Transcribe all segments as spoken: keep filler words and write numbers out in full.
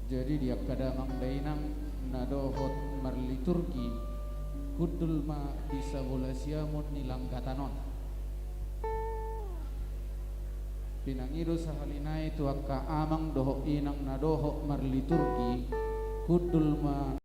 Jadi di angka damang dainang na dohot marliturgi, hundul ma di sabola siamun ni langgatan on. Pinangido sahali nai tu angka amang dohot inang na dohot marliturgi, hundul ma.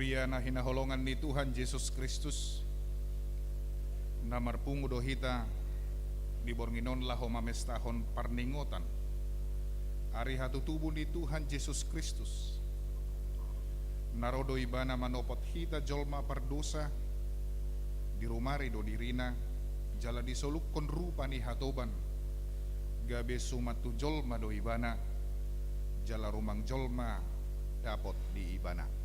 Ia na hinaholongan ni Tuhan Jesus Kristus, na marpungu do hita di borngin on laho mamestahon parningotan ari hatutubu ni Tuhan Jesus Kristus. Na ro do Ibana manopot hita jolma pardosa, dirumari do diriNa, jala disolukkon rupa ni hatoban, gabe suman tu jolma do Ibana, jala rumang jolma dapot di Ibana.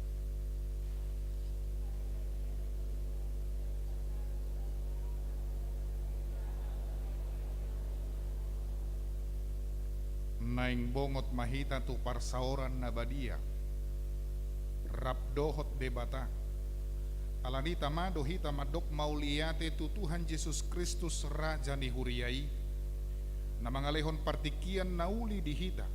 Naeng bongot ma hita tu parsaoran na badia rap dohot Debata. Alani i tama do hita mandok mauliate tu Tuhan Jesus Kristus, Raja ni huria i, na mangalehon partingkian na uli di hita.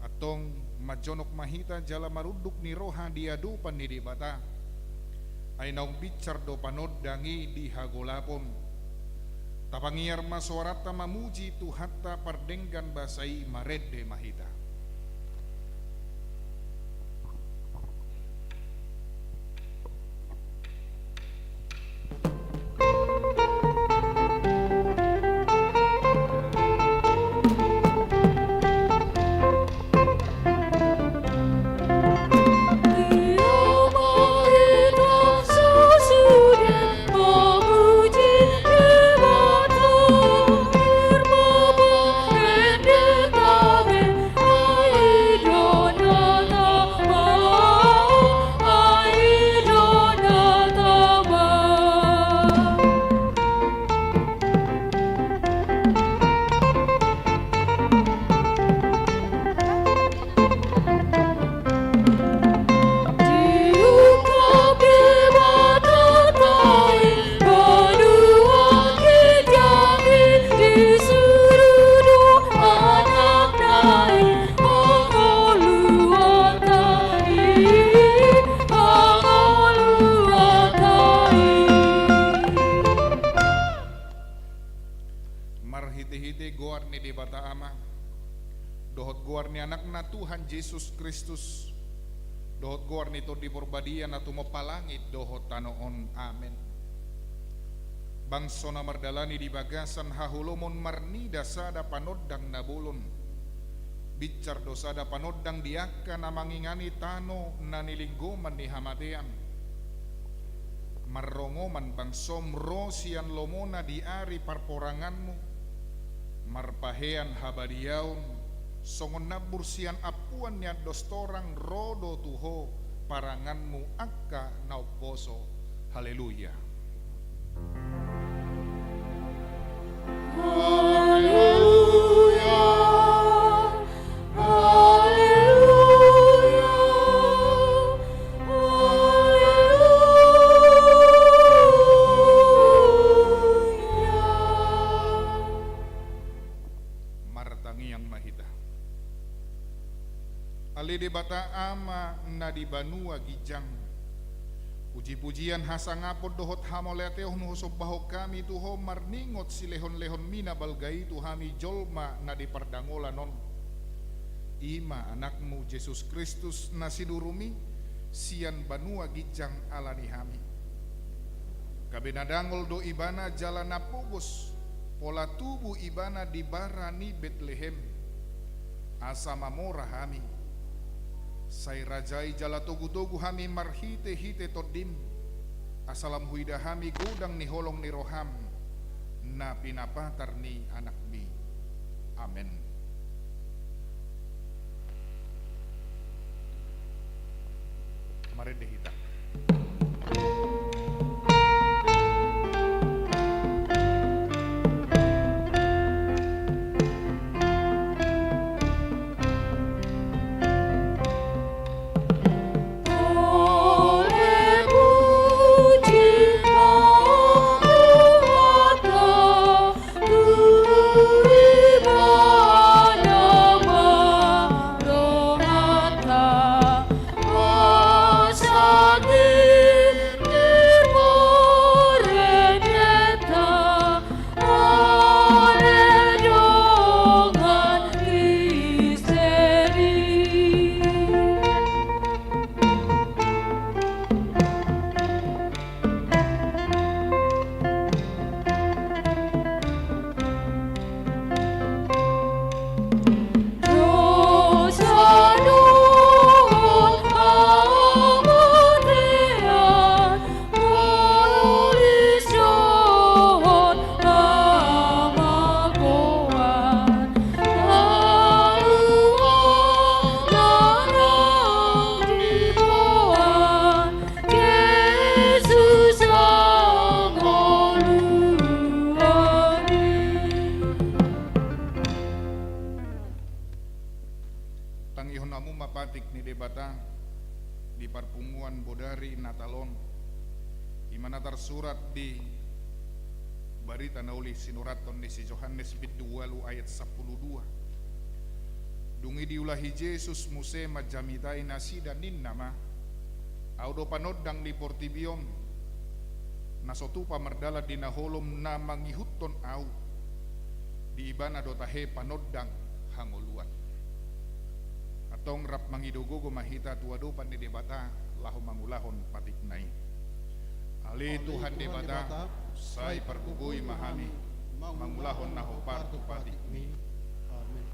Antong manjonok ma hita jala marunduk ni roha di adopan ni Debata. Ai naung binsar do panondang i di hagolapon. Tapangiar ma soaranta mamuji Tuhanta pardenggan basa i, marende ma hita. Marhitehite goar ni Debata Ama, dohot goar ni Anakna Tuhan Jesus Kristus, dohot goar ni Tondi Porbadia na tumompa langit dohot tano on. Amen. Bangso na mardalani di bagasan haholomon marnida sada panondang na bolon, binsar do sada panondang di angka na mangingani tano na nilinggoman ni hamatean. Marrongoman bangsom ro sian lomona di ari parporanganmu, marpahean habadiaon, songon nambur sian ampuan ni andos torang ro do tu ho paranganmu angka na umposo. Haleluya. Haleluya. Haleluya. Haleluya. Martangiang ma hita. Ale Debata Ama na di banua ginjang, pujipujian, hasangapon dohot hamauliateon husombahon hami tu Ho marningot silehonlehonmi na balga i tu hami jolma na di pardangolan on. I ma Anakmu Jesus Kristus na sinurumi sian banua ginjang ala ni hami. Gabe na dangol do Ibana jala na pogos, pola tubu Ibana di bara ni Betlehem, asa mamora hami. Sai rajai jala togutogu hami marhitehite Tondim, asa lam huida hami godang ni holong ni roham na pinapatar ni Anakmi. Amen. Marende hita. Tangihon hamu ma patik ni Debata di parpunguan bodari Natal on, i ma na tarsurat di Barita na Uli sinurathon ni si Johannes bindu ualu ayat sampulu dua. Dung i diulahi Jesus muse manjamitai nasida, ninna ma: Ahu do panondang ni portibi on. Na so tupa mardalan di na holom na mangihuthon Ahu, di ibana do tahe panondang hangoluan. Antong rap mangido gogo ma hita tu adopan ni Debata laho mangulahon patikna i. Ale Tuhan Debata, sai pargogoi ma hami mangulahon na hombar tu patikmi. Amen.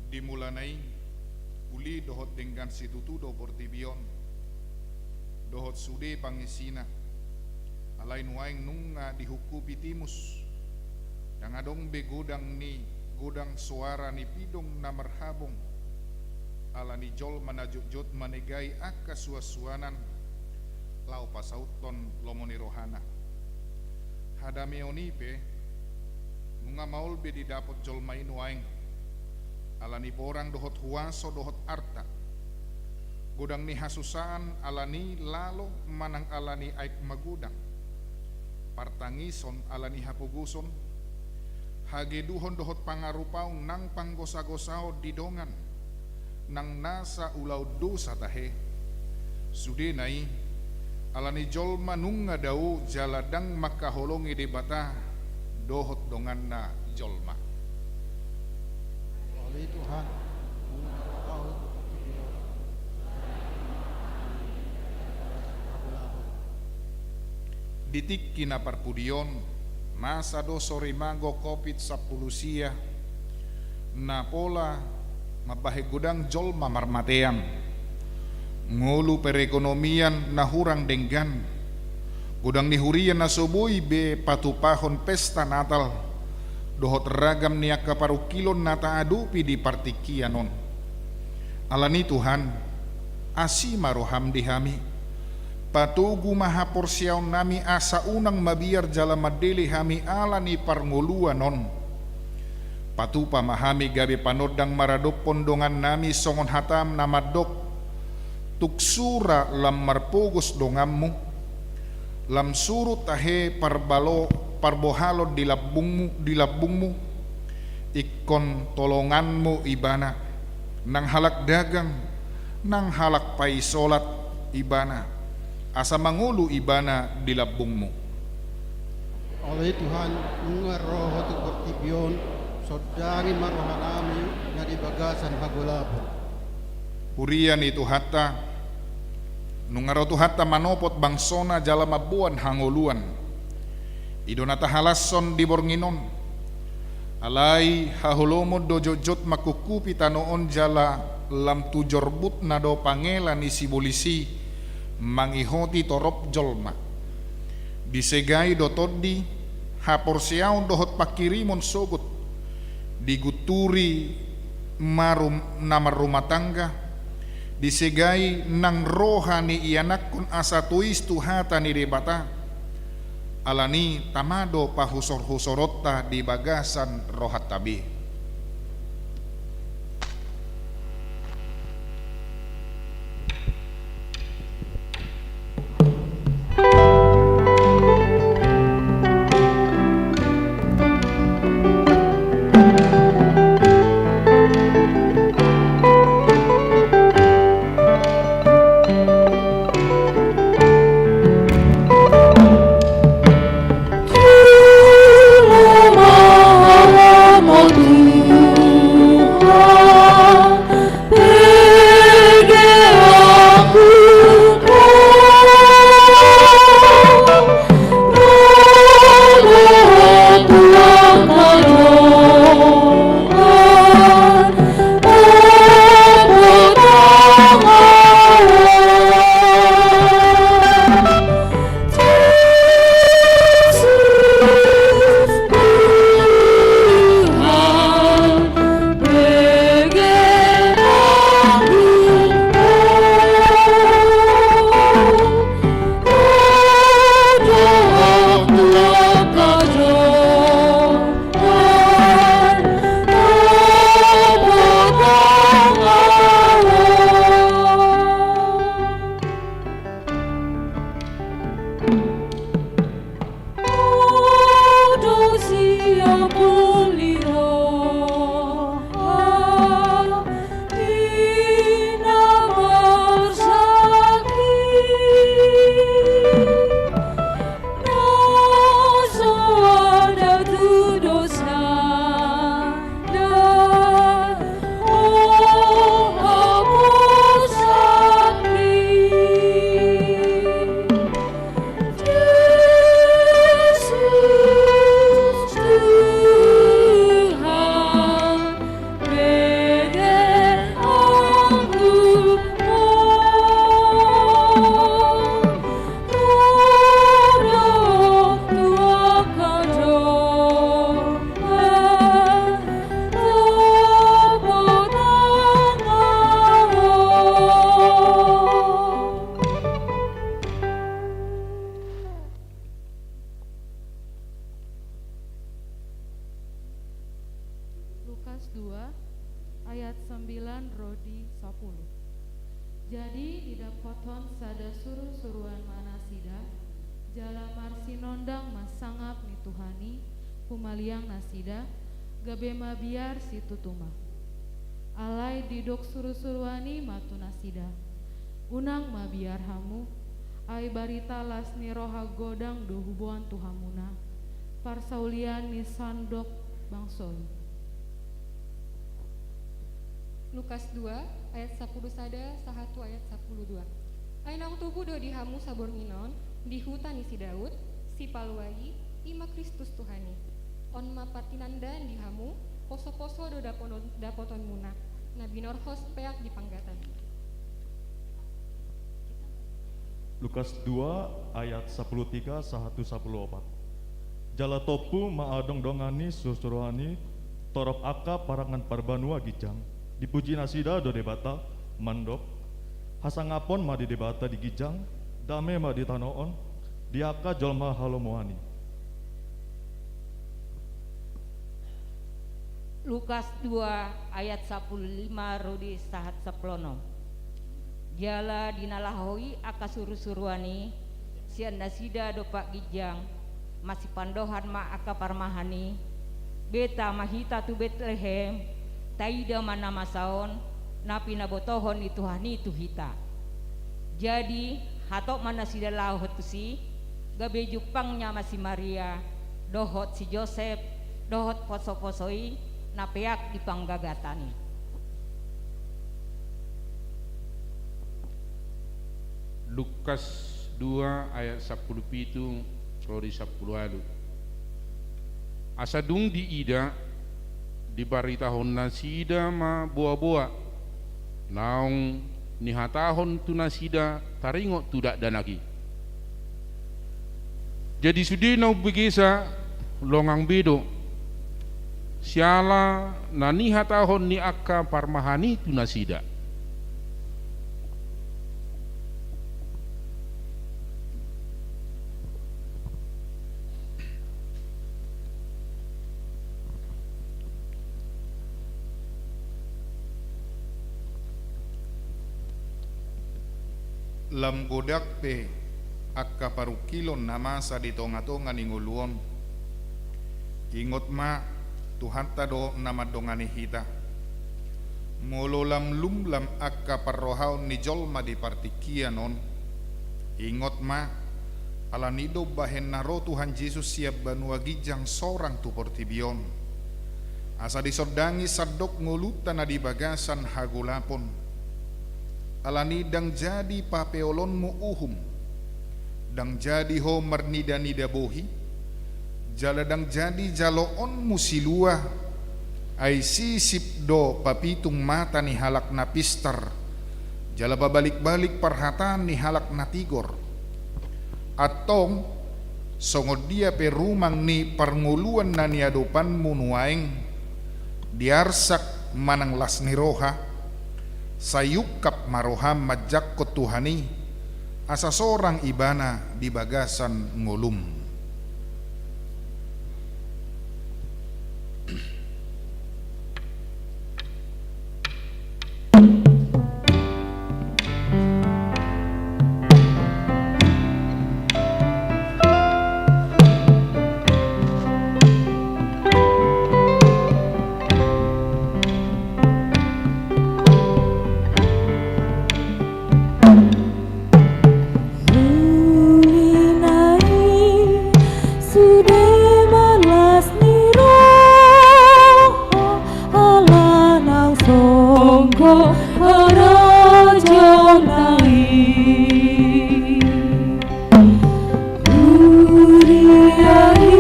Di mulana i, uli dohot denggan situtu do portibi on, dohot sude pangisina. Alai nuaeng nunga dihungkupi timus. Ndang adong be godang ni, godang soara ni pidong na marhabong, ala ni jolma na jotjot manegai angka suansuanan laho pasauthon lomo ni rohana. Hadameon i pe nunga maol be didapot jolma i nuaeng, ala ni porang dohot huaso dohot arta. Godang ni hasusaan ala ni lalo manang ala ni aek magodang, partangison ala ni hapogoson, hageduhon dohot pangarupaon nang panggosagosaon di dongan, nang nasa ulaon dosa tahe. Sudena i, ala ni jolma nunga dao jala ndang mangkaholongi Debata dohot donganna jolma. Ale Tuhan, nunga ro Ahu tu portibi on. Di tingki na parpudi on, masa do sorimago Covid sampulu sia na pola mambahen godang jolma marmatean, ngolu perekonomian na hurang denggan, godang ni huria na so boi be patupahon pesta Natal, dohot ragam ni angka parungkilon na taadopi di partingkian on. Ala ni i Tuhan, asi ma roham di hami. Patogu ma haporseaonnami asa unang mabiar jala mandele hami ala ni parngoluan on. Patupa ma hami gabe panondang maradophon dongannami songon hatam na mandok: Tung sura lam marpogos donganmu, lam surut tahe parbalo-, parbohalon di lambungmu, di lambungmu, ingkon tolonganmu ibana, nang halak dagang, nang halak paisolat ibana, asa mangolu ibana di lambungmu. Ale Tuhan, nunga ro Ho tu portibi on, sondangi ma rohanami na di bagasan hagolapon. Huria ni Tuhanta, nunga ro Tuhanta manopot bangsona jala mamboan hangoluan. I do na tahalashon di borngin on. Alai haholomon do jotjot manghungkupi tano on jala lam tu jorbutna do pangela ni sibolis i mangihoti torop jolma. Disegai do tondi, haporseaon dohot panghirimon sogot, digunturi marum-, na marrumah tangga, disegai nang roha ni ianakhon asa tois tu hata ni Debata, Alani tama do pahusorhusoronta di bagasan rohanta be. Lukas dua ayat sembilan ro di sapuluh. Jadi didapothon sada surusuruan ma nasida, jala marsinondang ma sangap ni Tuhan i humaliang nasida, gabe mabiar situtu ma. Alai didok surusuruan i ma tu nasida: Unang mabiar hamu, ai barita las ni roha godang do huboan tu hamuna, parsaulian ni sandok bangso i. Lukas dua ayat sapuluh sada sahat tu ayat sapuluh dua. Ai naung tubu do di hamu saborngin on di huta ni si Daud, Sipalua i, i ma Kristus Tuhan i. On ma partinandaan di hamu: posoposo do dapoton, dapotonmuna, na binorhos peak di panggatan. Lukas dua ayat sapuluh tiga sahat tu sapuluh opat. Jala tompu ma adong dongan ni surusuruan i torop angka parangan parbanua ginjang. Dipuji nasida do Debata, mandok: Hasangapon ma di Debata di ginjang, dame ma di tano on, di angka jolma halomoan i. Lukas dua ayat sapuluh lima ro di sahat sapuluh onom. Jala di na laho i angka surusuruan i, sian nasida dompak ginjang, masipandohan ma angka parmahan i: Beta ma hita tu Betlehem, taida ma na masa on, na pinabotohon ni Tuhan i tu hita. Jadi hatop ma nasida laho tusi, gabe jumpangna ma si Maria dohot si Josep dohot posoposo i na peak di panggatan i. Lukas dua ayat sapuluh pitu ro di sapuluh ualu. Asa dung diida, dibaritahon nasida ma boaboa naung nihatahon tu nasida taringot tu dakdanak i. Jadi sude na umbegesa longang be do, siala na nihatahon ni angka parmahan i tu nasida. Lam godang pe angka parungkilon na masa di tonga-tonga ni ngolu on, ingot ma, Tuhanta do na mandongani hita. Molo lam lumlam angka parrohaon ni jolma di partingkian on, ingot ma, ala ni i do umbahen na ro Tuhan Jesus sian banua ginjang sorang tu portibi on, asa disondangi sandok ngolunta na di bagasan hagolapon. Ala ni i ndang jadi papeolonmu uhum, ndang jadi ho marnida-nida bohi, jala ndang jadi jaloonmu silua, ai sisip do papitung mata ni halak na pistar, jala pabalik-balik parhataan ni halak na tigor. Antong, songon dia pe rumang ni parngoluan na niadopanmu nuaeng, diarsak manang las ni roha, sai ungkap ma roham manjangkon Tuhan i, asa sorang Ibana di bagasan ngolum. Uli nai sude ma las ni roha, ala naung songgop harajaon nai. Uli nai,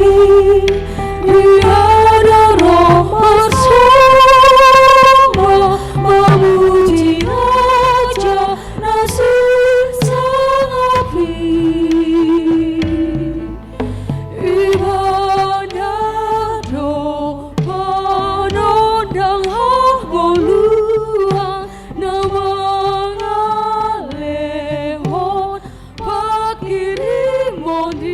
dia do ro marsomba, mamuji Raja na sinsangap i. Ibana do panondang hangoluan na mangalehon pangkirimon i.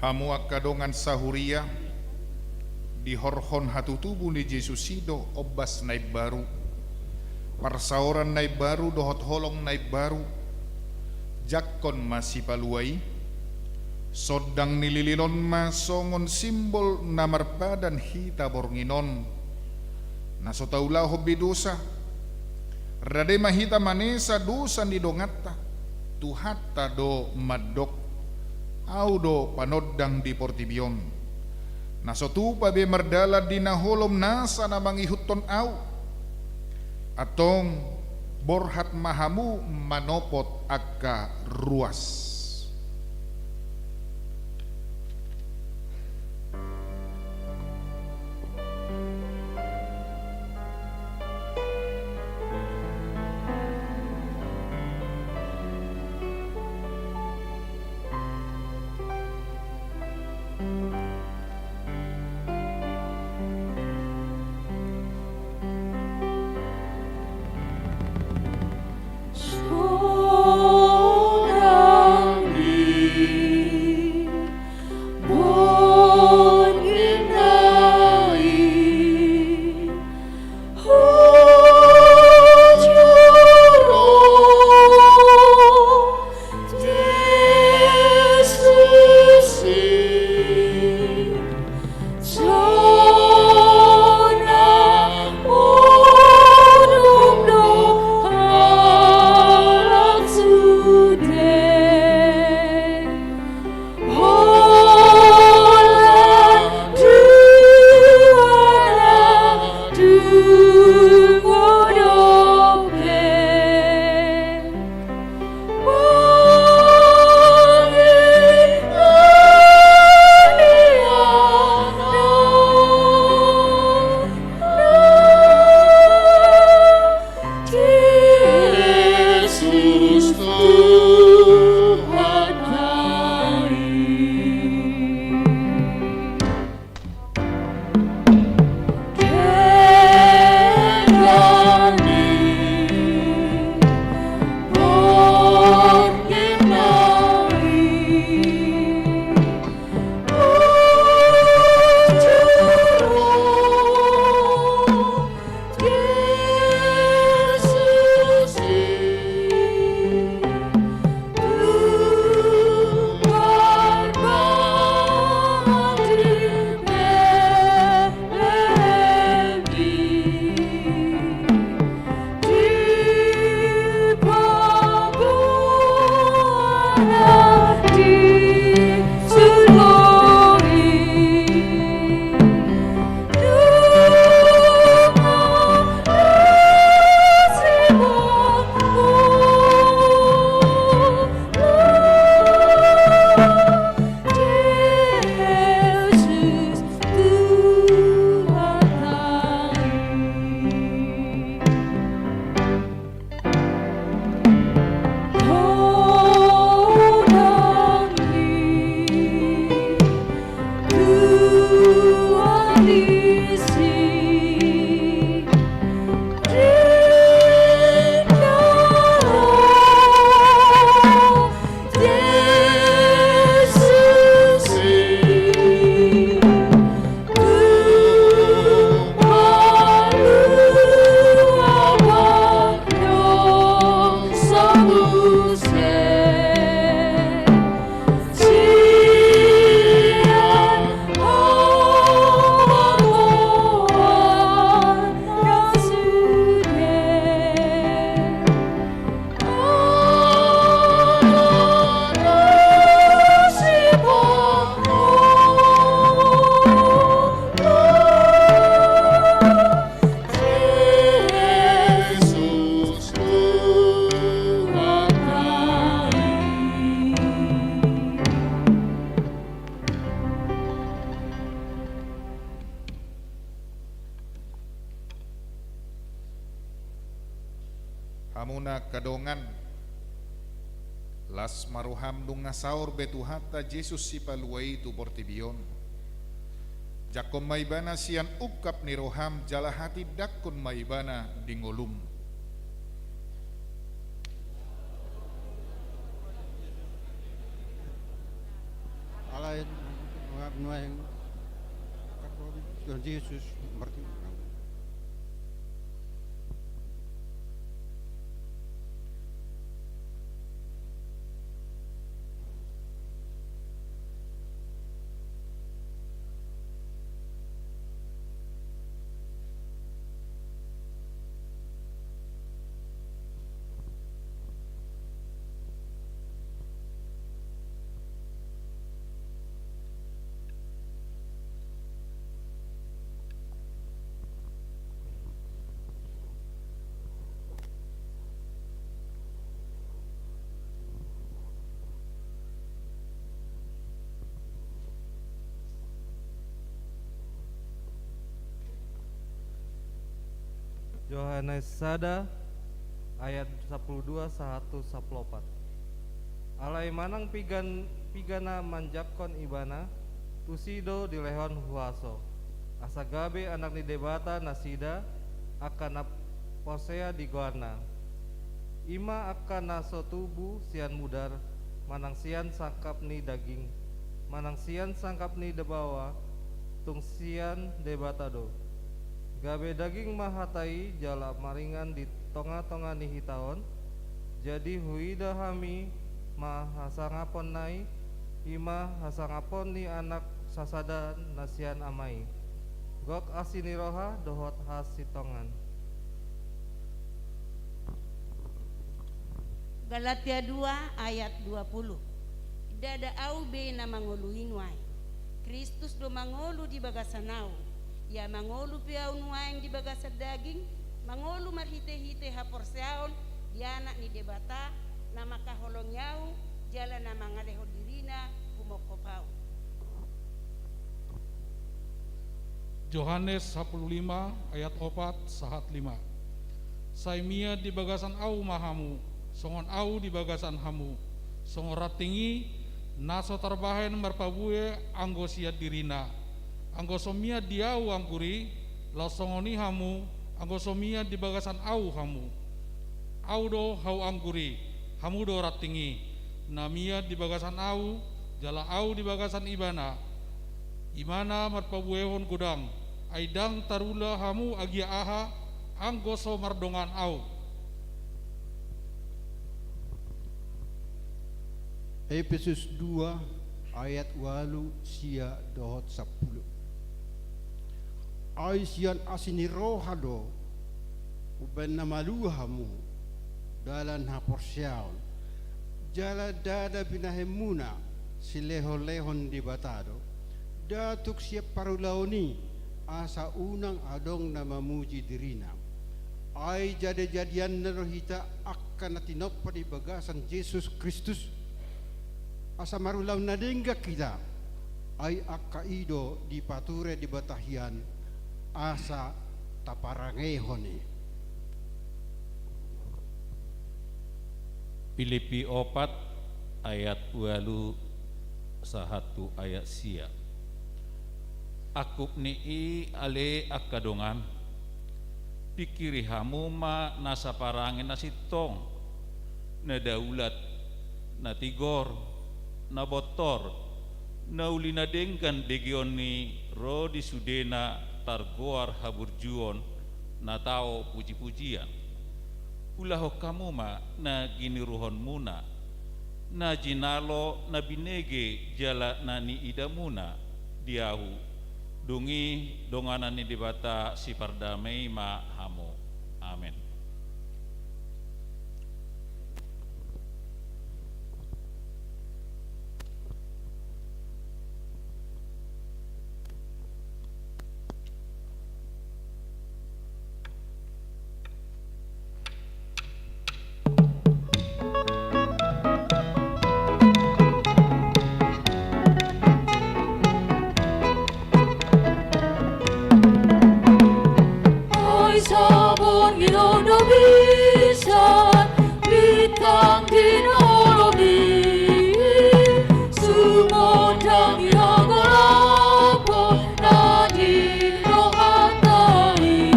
Hamu angka dongan sahuria, dihorhon hatutubu ni Jesus i do ombas na imbaru, parsaoran na imbaru dohot holong na imbaru. Jangkon ma Sipalua i. Sondang ni lilin on ma songon simbol na marpadan hita borngin on, na so taulahon be dosa. Rade ma hita manesa dosa ni donganta. Tuhanta do mandok: Ahu do panondang di portibi on. Na so tupa be mardalan di na holom nasa na mangihuthon Ahu. Antong, borhat ma hamu manopot angka ruas. Hamuna angka dongan, las ma roham nunga saor be Tuhanta Jesus Sipalua i tu portibi on. Jangkon ma Ibana sian ungkap ni roham jala hatindangkon ma Ibana di ngolum. Alai nuaeng Tuhan Jesus martindang. Johannes sada ayat sampulu dua sahat tu sampulu opat. Alai manang pigan, piga na manjangkon Ibana, tusi do dilehon huaso, asa gabe anak ni Debata nasida, angka na porsea di goarna. I ma angka na so tubu sian mudar, manang sian sangkap ni daging, manang sian sangkap ni debawa, tung sian Debata do. Gabe daging ma hata i jala maringan di tonga-tonga ni hita on, jadi huida hami ma hasangaponna i, i ma hasangapon ni Anak sasada na sian Ama i. Gok asi ni roha dohot hasintongan. Galatia dua ayat dua puluh. Ndada ahu be na mangolu i nuaeng. Kristus do mangolu di bagasan ahu. Ia mangolu pe ahu nuaeng di bagasan daging, mangolu marhite-hite haporseaon di Anak ni Debata, na mangkaholongi ahu, jala na mangalehon dirina humongkop ahu. Johannes sampulu lima ayat opat sahat lima. Sai mian di bagasan ahu ma hamu, songon ahu di bagasan hamu. Songon ranting i, na so tarbahen marparbue anggo sian dirina. Anggo so mian di ahu anggur i, laos songon i hamu, anggo so mian di bagasan ahu hamu. Ahu do hau anggur i, hamu do ranting i. Na mian di bagasan ahu, jala ahu di bagasan ibana, i ma na marpabuehon godang. Ai ndang tarula hamu agia aha, anggo so mardongan ahu. Epesus dua ayat ualu, sia dohot sampulu. Ai sian asi ni roha do umbahen na malua hamu dalan haporseaon, jala ndada binahenmuna silehonlehon ni Debata do, nda tung sian parulaon i, asa unang adong na mamuji dirina. Ai jadejadianna do hita angka na tinompa di bagasan Jesus Kristus, asa marulaon na denggan hita. Ai angka i do dipature Debata hian, asa taparangehon i. Pilippi opat ayat ualu sahat tu ayat sia. Angkup ni i ale angka dongan, pingkiri hamu ma na saparange na sintong, na daulat, na tigor, na bontor, na uli na denggan begeon ni ro di sudena targoar haburjuon, na tao pujipujian. Ulahon hamu ma na giniruhonmuna, na jinalo na binege jala na niidamuna di ahu. Dung i donganan ni Debata sipardame i ma hamu. Amen. Ai sabon ni londo bisan, bintang di norobi, sumondang di hagolapon na di rohanta i.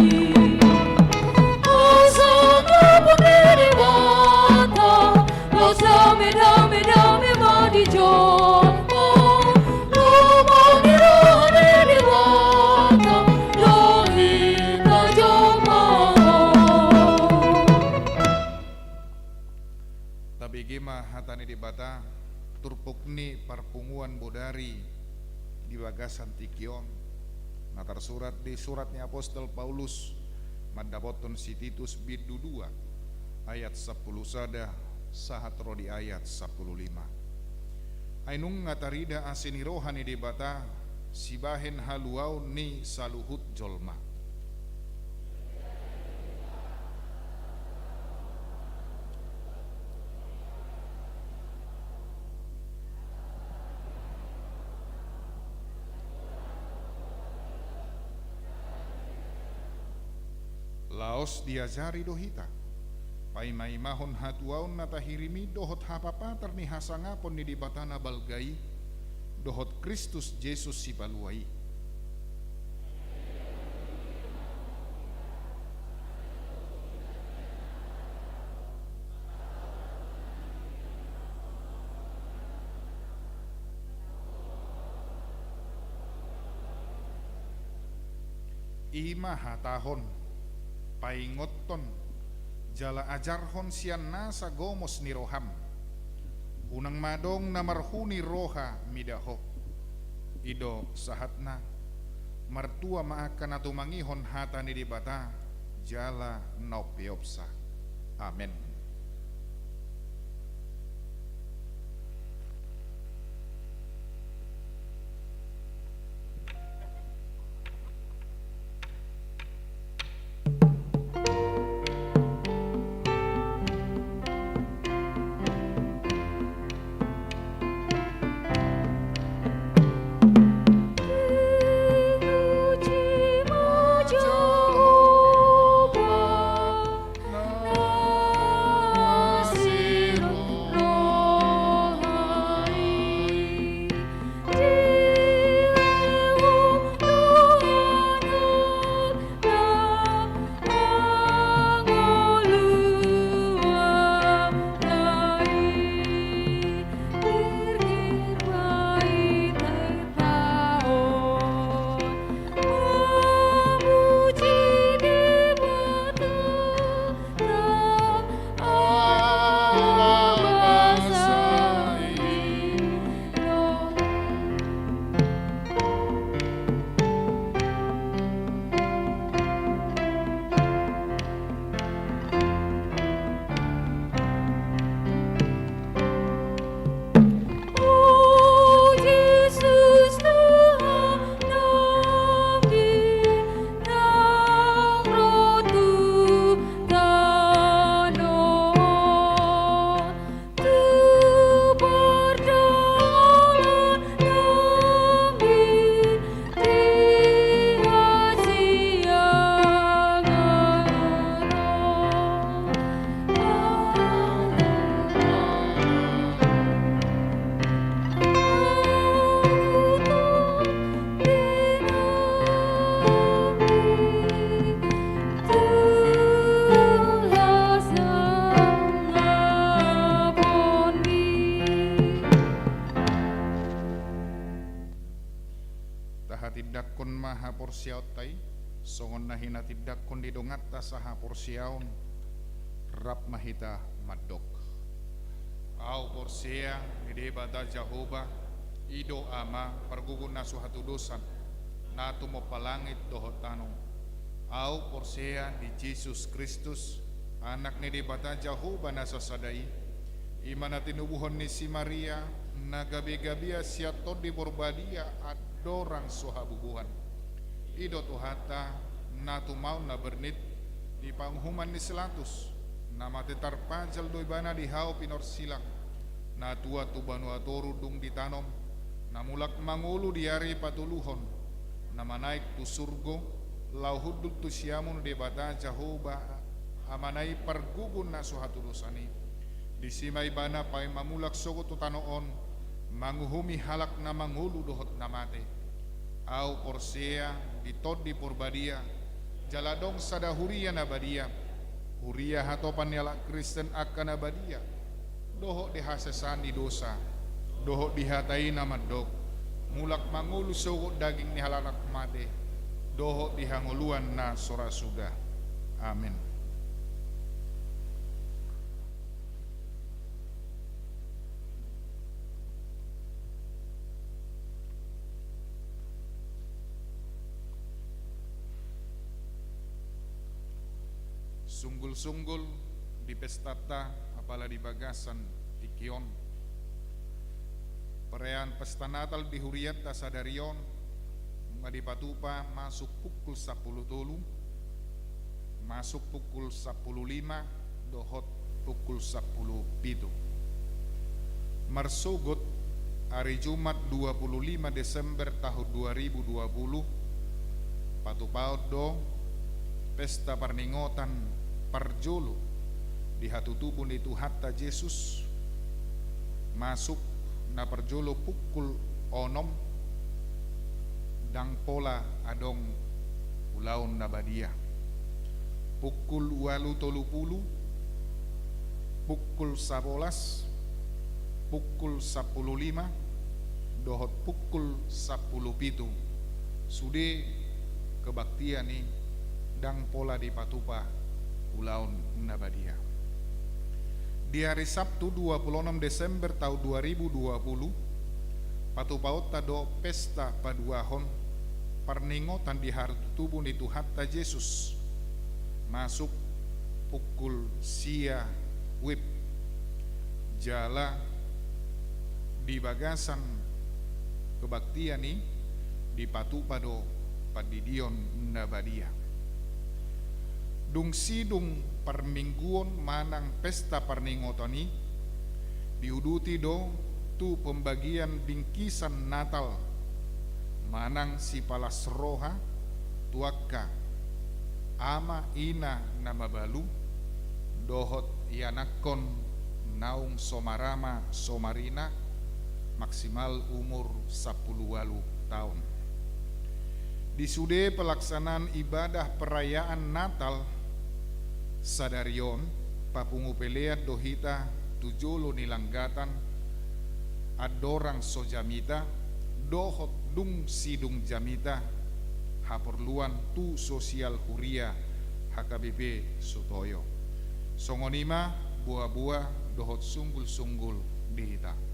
Hasangapon ni Debata, laos dame, dame, dame ma di jolma. Lomo ni roha ni Debata do hita jolma on. Tabege ma hata ni Debata, turpuk ni parpunguan bodari di bagasan tingki on, na tarsurat di surat ni apostel Paulus mandapothon si Titus bindu dua ayat sampulu sada sahat ro di ayat sampulu lima. Ai nunga tarida asi ni roha ni Debata sibahen haluaon ni saluhut jolma. Laos diajari do hita paimaimahon hatuaon na tahirim i dohot hapapatar ni hasangapon ni Debata na balga i dohot Kristus Jesus Sipalua i. I ma hatahon, paingothon, jala ajarhon sian nasa gomos ni roham. Unang ma adong na marhuni roha mida ho. I do sahatna. Martua ma angka na tumangihon hata ni Debata jala na umpeopsa. Amen. ma haporseaonta i, songon na hinatindangkon ni donganta sahaporseaon, rap ma hita mandok. Ahu porsea di Debata Jahowa, i do Ama, pargogo na so hatudosan, na tumompa langit dohot tano. Ahu porsea di Jesus Kristus, Anak ni Debata Jahowa na sasada i, i ma na tinubuhon ni si Maria, na gabe-gabea sian Tondi Porbadia andorang so habubuhan. I do Tuhanta, na tumaon na bernit, di panguhuman ni si Latus, na mate tarpajal do ibana di hau pinorsilang, na tuat tu banua toru dung ditanom, na mulak mangolu di ari patoluhon, na manaek tu surgo, laho hundul tu siamun ni Debata Jahowa, Amana i pargogo na so hatudosan i. Disi ma ibana paima mulak sogot tu tano on, manguhumi halak na mangolu dohot na mate. Ahu porsea di Tondi Porbadia, jala adong sada huria na badia, huria hatopan ni halak Kristen angka na badia, dohot di hasesaan ni dosa, dohot di hata i na mandok, mulak mangolu sogot daging ni halak mate, dohot di hangoluan na so ra suda. Amen. Sunggul-sunggul di pestanta, apala di bagasan tingki on, perayaan pesta Natal di hurianta sadari on, nunga dipatupa masuk pukul sampulu tolu, masuk pukul sampulu lima, dohot pukul sampulu pitu. Marsogot ari Jumat dua puluh lima Desember tahun dua ribu dua puluh, patupaon do pesta parningotan parjolo di hatutubu ni Tuhanta Jesus, masuk na parjolo pukul onom, ndang pola adong ulaon na badia. Pukul ualu tolu pulu, pukul sabolas, pukul sampulu lima, dohot pukul sampulu pitu, sude kebaktian i ndang pola dipatupa ulaon na badia. Di ari Sabtu dua puluh onom Desember tahun dua ribu dua puluh, patupaonta do pesta paduahon parningotan di hatutubu ni Tuhanta Jesus, masuk pukul sia wib. Jala di bagasan kebaktian i dipatupa do pandidion na badia. Dung sidung parmingguon manang pesta parningotan i, diuduti do tu pembagian bingkisan Natal manang sipalas roha tu angka ama ina na mabalu dohot ianakhon naung so marama so marina maksimal umur sampulu ualu taon. Di sude pelaksanaan ibadah perayaan Natal sadari on, papungu pelean do hita tu jolo ni langgatan andorang so jamita dohot dung sidung jamita haporluan tu sosial huria H K B P Sutoyo. Songon i ma boa-boa dohot sunggul-sunggul di hita.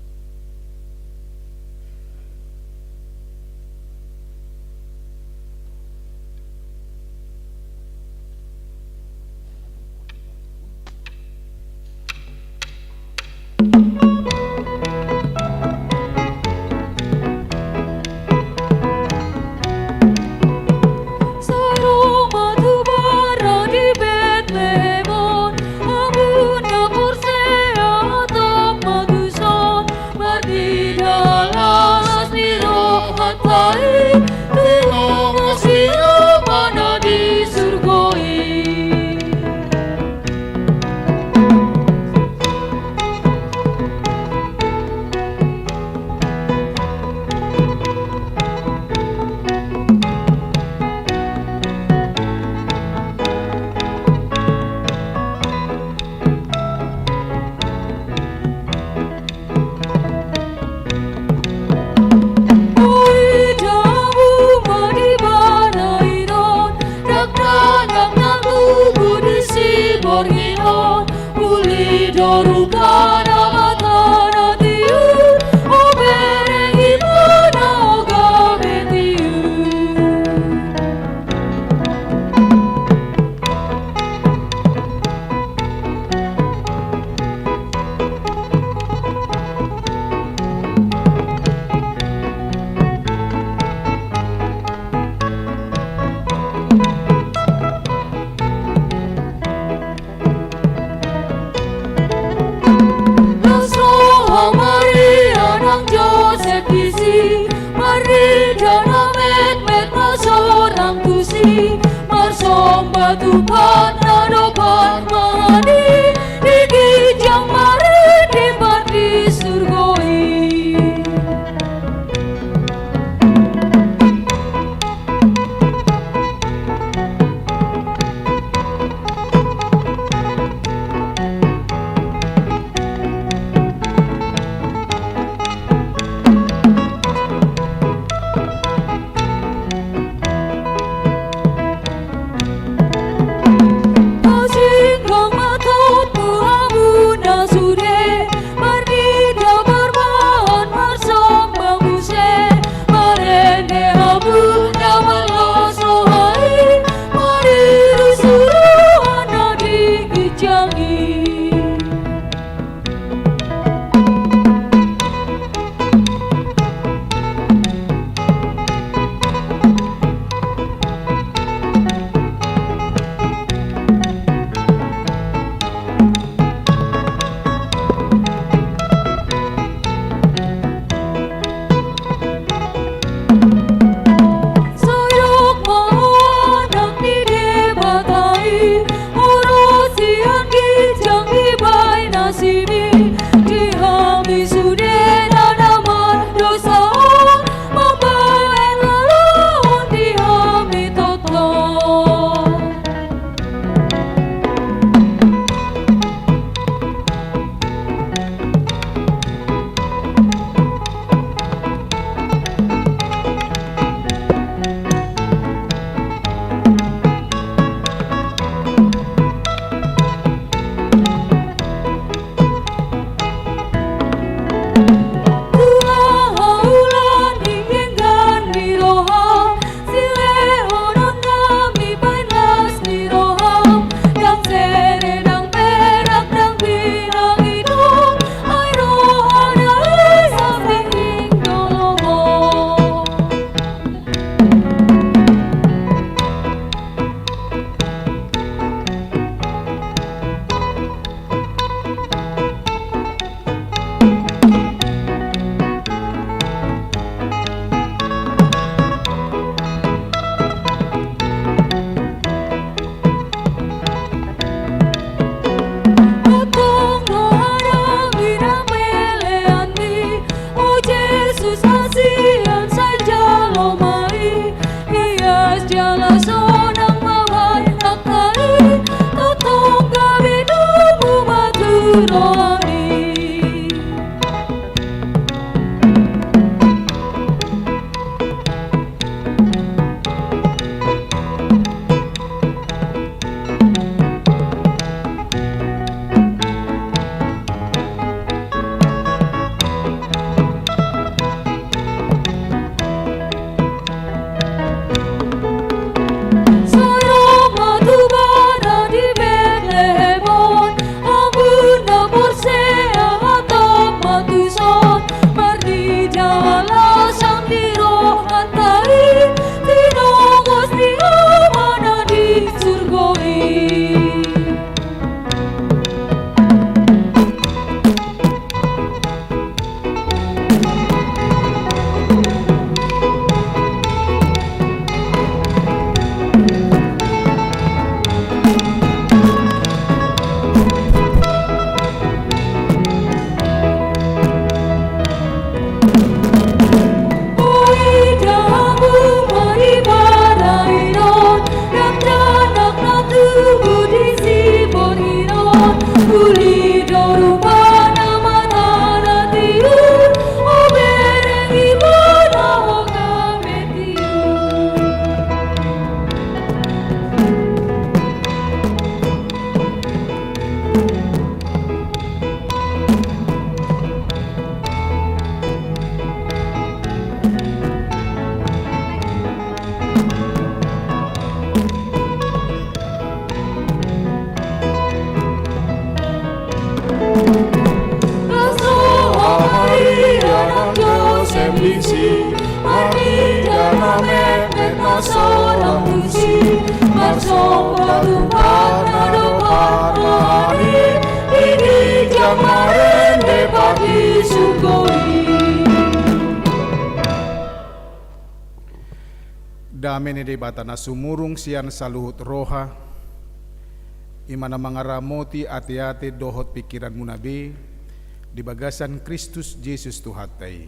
Patupat na dopak ma hami, di ginjang marende pat di surgo i. Pasinggom ma tutu hamu na sude, marnida marbahan marsomba muse, marende hamu na marlas roha i, mariru suruan na di ginjang i. Sai dok ma ho anak ni Debata i, urusi anggi jang dibaen asing i, di hami sude na mardosa on, mambaen halaon di hami tongtong. Tua haula ning denggan ni roha, silehononnami baen las ni roha, ndang sere, ndang perak, ndang pinang i do, ai roha na i sambing do lomo. Antong do hadangi na peleanmi, o Jesus, hasian sai jalo ma i, ias jala sonang ma baen angka i, tongtong gabe tubu ma tu rohami. Sai ro ma tubana di Betlehem on, ambun na porsea hatop ma tuson, marnida las ni rohanta i, tinongos ni Amana di surgo i. Ui, dabu ma di barain on, dakdanak na tubu di siborngin on, uli do rupana mata na tiur, o bereng ibana ho gabe tiur. Las roha Maria nang Josep disi, marnida na metmet na so lam tusi, marsomba tu Amanta na dohot parmahan i, di ginjang marende pat di surgo i. Dame ni Debata na sumurung sian saluhut roha, I ma na mangaramoti ateate dohot pingkiranmuna be di bagasan Kristus Jesus Tuhanta i.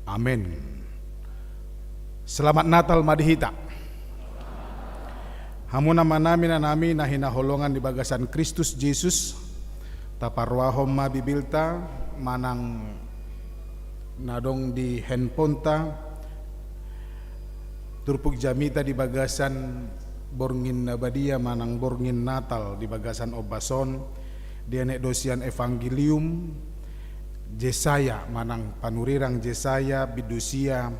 Amen. Selamat Natal ma di hita. Hamu amanami, inanami na hinaholongan di bagasan Kristus Jesus, taparrohahon ma Bibilta manang na adong di handphoneta, turpuk jamita di bagasan borngin na badia manang borngin Natal di bagasan ombas on, dienet do sian Evangelium Jesaya manang panurirang Jesaya bindu sia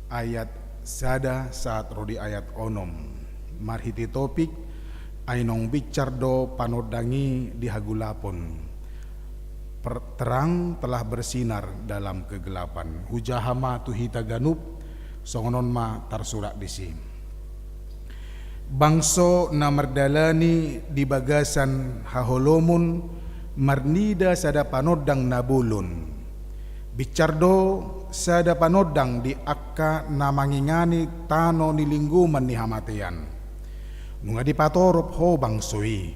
ayat sada sahat ro di ayat onom. Marhite topik, ai naung binsar do panondang i di hagulapon. Per-, terang telah bersinar dalam kegelapan. Hujaha ma tu hita ganup, songon on ma tarsurat disi. Bangso na mardalani di bagasan haholomon marnida sada panondang na bolon. Binsar do sada panondang di angka na mangingani tano ni linggoman ni hamatean. Nunga dipatorop ho bangso i.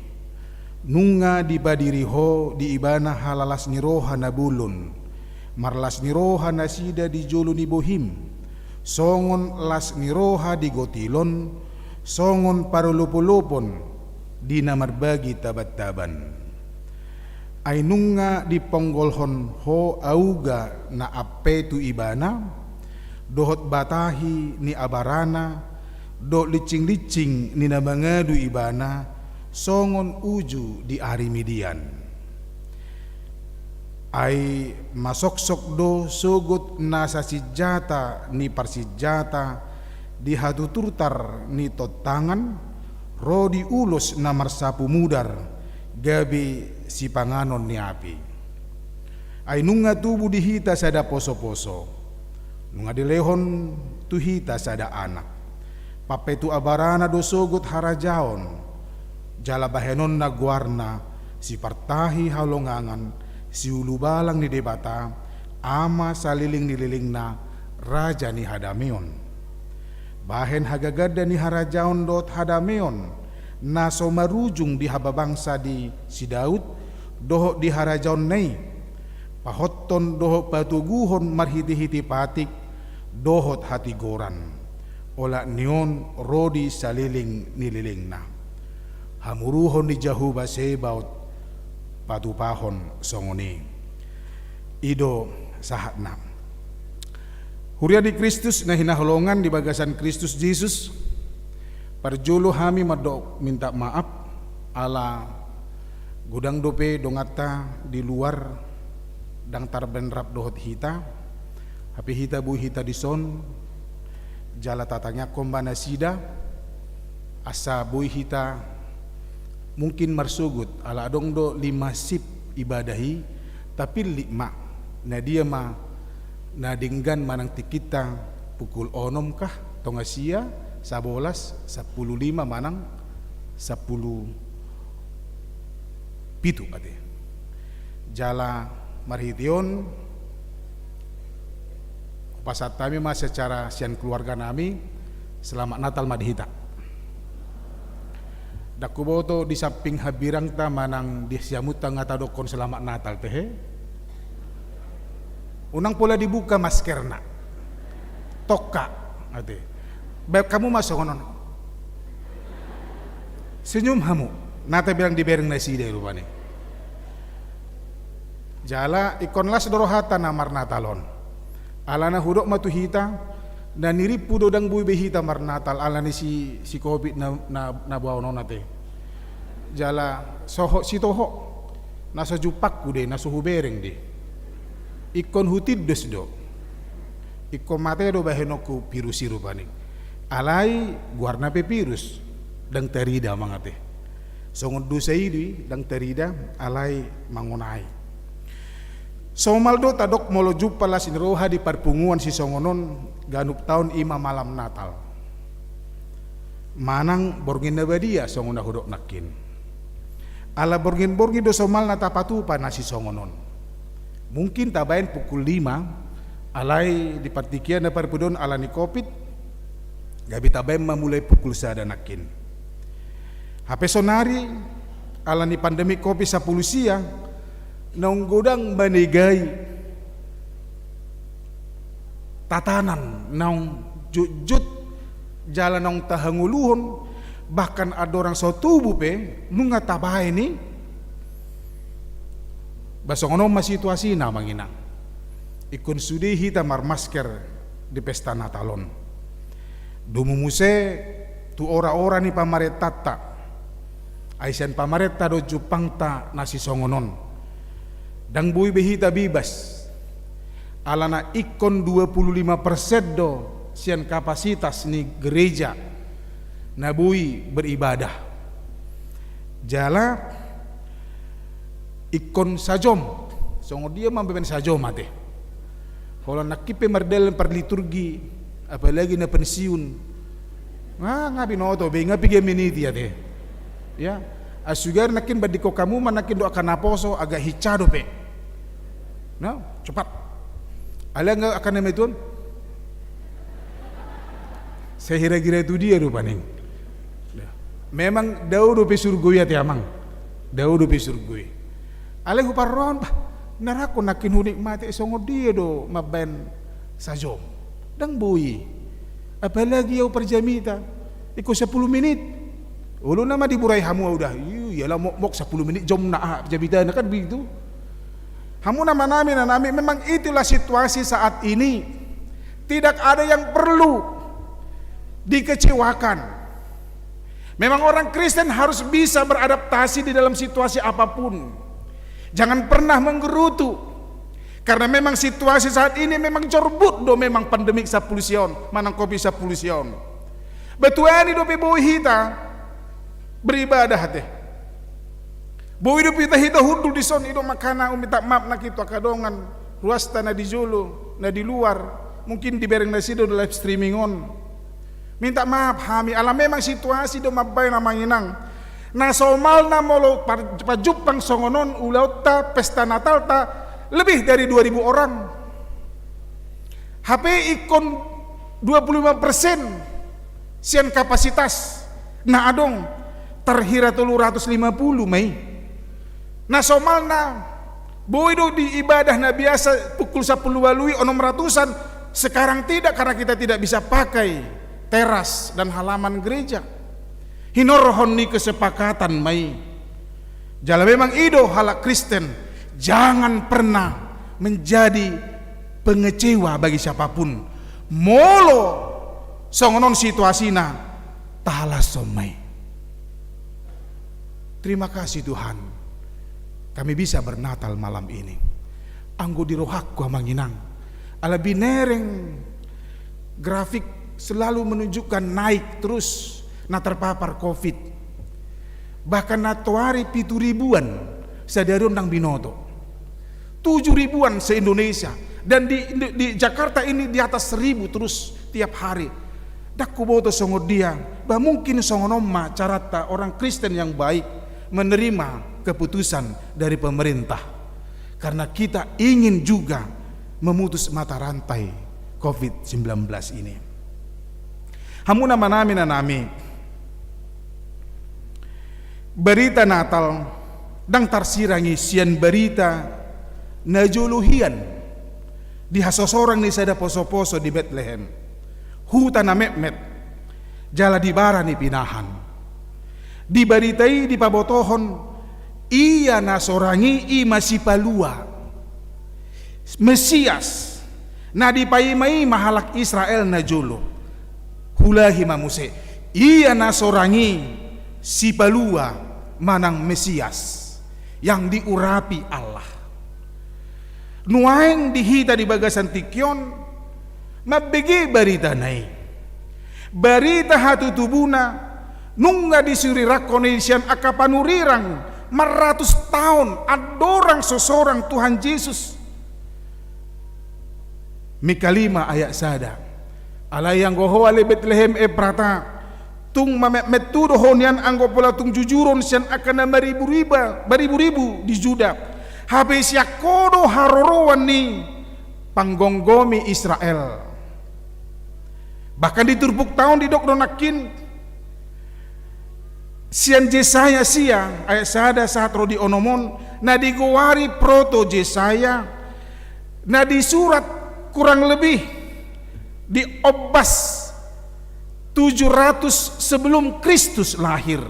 Nunga dipadiri ho di ibana halalas ni roha na bolon, marlas ni roha nasida di jolo ni bohim, songon las ni roha di gotilon, songon parolopolopon di na marbagi tabantaban. Ai nunga diponggolhon ho auga na ampe tu ibana, dohot batahi ni abarana, dohot lincing-lincing ni na mangadu ibana, songon uju di ari Midian. Ai masoksok do sogot na sasinjata ni parsinjata di hatuturtar ni tontangan, ro di ulos na marsapu mudar, gabe sipanganon ni api. Ai nunga tubu di hita sada posoposo. Nunga dilehon tu hita sada anak. Pampetu abarana do sogot harajaon. Jala bahenonna goarna, Sipartahi Halongangan, Siulubalang ni Debata, Ama saleleng ni lelengna, Raja ni hadameon. Bahen hagaganda ni harajaon dohot hadameon, na so marujung di hababangsa ni si Daud, dohot di harajaonna i, pahothon dohot patoguhon marhitehite patik, dohot hatigoran. Olat ni on ro di saleleng ni lelengna. Hamuruhon ni Jahowa Sebaot patupahon songon i. I do sahatna. Huria ni Kristus na hinaholongan di bagasan Kristus Jesus, parjolo hami mandok minta maaf, ala godang dope donganta di luar, ndang tarbaen rap dohot hita, hape hita boi hita dison, jala tatangiangkon ma nasida, asa boi hita mungkin marsogot, ala adong do lima sip ibadah i, tapillit ma, na dia ma na denggan manang tingkinta pukul onom kah, tonga sia, sabolas, sampulu lima manang sampulu pitu ate. Jala marhite on, hupasahat hami ma secara sian keluarga nami, selamat Natal ma di hita. Ndang huboto di samping hambirangta manang di siamunta nga tadokkon selamat Natal tehe. Unang pola dibuka maskerna. Tokka, ate. Baen hamu ma songon on. Senyum hamu. Na tabilang dibereng nasida i rupani. Jala ingkon las do rohanta na marnatal on. Alana hudok ma tu hita, na nirimpu do ndang boi be hita marnatal, alani si, si covid na, na, na boaon on ate. Jala sohot sitohot, na so jumpangku do i, na so hubereng do i. Ingkon hutindos do. Ingkon mate do bahenonku virus i rupani. Alai goarna pe virus, ndang tarida amang ate. Songon dosa i do i, ndang tarida, alai mangonai. Somal do tadok molo jumpa las ni roha di parpunguan sisongon on, ganup taon i ma malam Natal. Manang borngin na badia songon na hudok nangkin. Ala borngin-borngin do somal na tapatupa na sisongon on. Mungkin tabaen pukul lima, alai di partingkian na parpudi on ala ni covid, gabe tabaen ma mulai pukul sada nangkin. Hape sonari, ala ni pandemi covid sampulu sia, naung godang manegai tatanan, naung jotjot jala naung tahangoluhon, bahkan andorang so tubu pe, nunga tabaen i. Ba songon on ma situasina, Amang Inang. Ingkon sude hita marmasker di pesta Natal on. Domu muse tu ora-ora ni pamarentanta. Ai sian pamarenta do jumpangta na sisongon on. Ndang boi be hita bibas. Alana ingkon dua pulu lima persen do sian kapasitas ni gereja na boi beribadah. Jala ingkon sajom. Songon dia ma mambaen sajom ate? Holan nangkin pe mardalan parliturgi, apalagi na pensiun. Nga, nga binoto be, nga piga menit i ate. Ya, asugar nangkin bandingkon hamu ma nangkin dohot angka naposo, agak hinsa dope. Nah, cepat. Alai nga angka na mate on. Sahira-gira tu dia do paning. Memang dao dope surgo i ate, Amang. Dao dope surgo i. Alai huparrohahon, bah, na rangkon nangkin hunikmati, songon dia do mambaen sajom? Ndang boi. Apalagi au parjamita. Ingkon sampulu menit. Olo nama diburai hamu au da. Iyo, iyalah mokmok sampulu menit jom na aha, parjamitana kan begitu. Hamu na manami, na nami, memang itulah situasi saat ini. Tidak ada yang perlu dikecewakan. Memang orang Kristen harus bisa beradaptasi di dalam situasi apapun. Jangan pernah menggerutu. Karena memang situasi saat ini memang jorbut do memang pandemi sampulu sia on, manang covid sampulu sia on. Ba tuani dope boi hita beribadah ate. Boi dope hita, hita hundul dison, i do makana huminta maaf nangkin tu angka dongan, ruasta na di jolo, na di luar, mungkin dibereng nasida do live streaming on. Minta maaf hami, ala memang situasi do mambaen, Amang Inang. Na somalna molo par-, pajumpang songon on ulaonta, pesta Natalta, lebih dari dua ribu orang. Hape ingkon dua puluh lima persen sian kapasitas na adong, tarhira tolu ratus lima puluh ma i. Na somalna, boi do di ibadah na biasa pukul sampulu ualu i onom ratusan, sekarang tidak karena kita tidak bisa pakai teras dan halaman gereja. Hinorhon ni kesepakatan ma i. Jala memang i do halak Kristen, jangan pernah menjadi pengecewa bagi siapapun. Molo songon on situasina, tahalashon ma i. Terima kasih Tuhan, kami bisa bernatal malam ini. Anggo di rohangku, Amang Inang, ala binereng grafik selalu menunjukkan naik terus na terpapar covid. Bahkan na toari pitu ribuan sadari on ndang binoto. Tujuh ribuan se-Indonesia. Dan di, di, di Jakarta ini di atas seribu terus tiap hari. Ndang huboto songon dia, bah mungkin songon on ma caranta orang Kristen yang baik menerima keputusan dari pemerintah. Karena kita ingin juga memutus mata rantai covid sembilan belas ini. Hamu na manami, na nami, barita Natal ndang tarsirangi sian barita na jolo hian di hasosorang ni sada posoposo di Betlehem, huta na metmet, jala di bara ni pinahan. Di barita i dipabotohon, ia na sorang i, i ma Sipalua, Mesias, na dipaima i ma halak Israel na jolo. Hulahi ma muse, ia na sorang i Sipalua manang Mesias yang diurapi Allah. Nuaeng di hita di bagasan tingki on, mambege baritana i. Barita hatutubuna, nunga disurirangkon i sian angka panurirang marratus taon andorang so sorang Tuhan Jesus. Mika lima ayat sada. Alai anggo ho ale Betlehem Efrata, tung mametmet tu do ho nian anggo pola tung jujuron sian angka na mariburiba-, mariburibu di Juda. Hape sian ho do haroroan ni panggomgomi Israel. Bahkan di turpukta on didok do nangkin, Sian Jesaya sia, ayat sada sahat ro di onom on, na digoari Proto Jesaya, na disurat kurang lebih di ombas tujuh ratus sebelum Kristus lahir.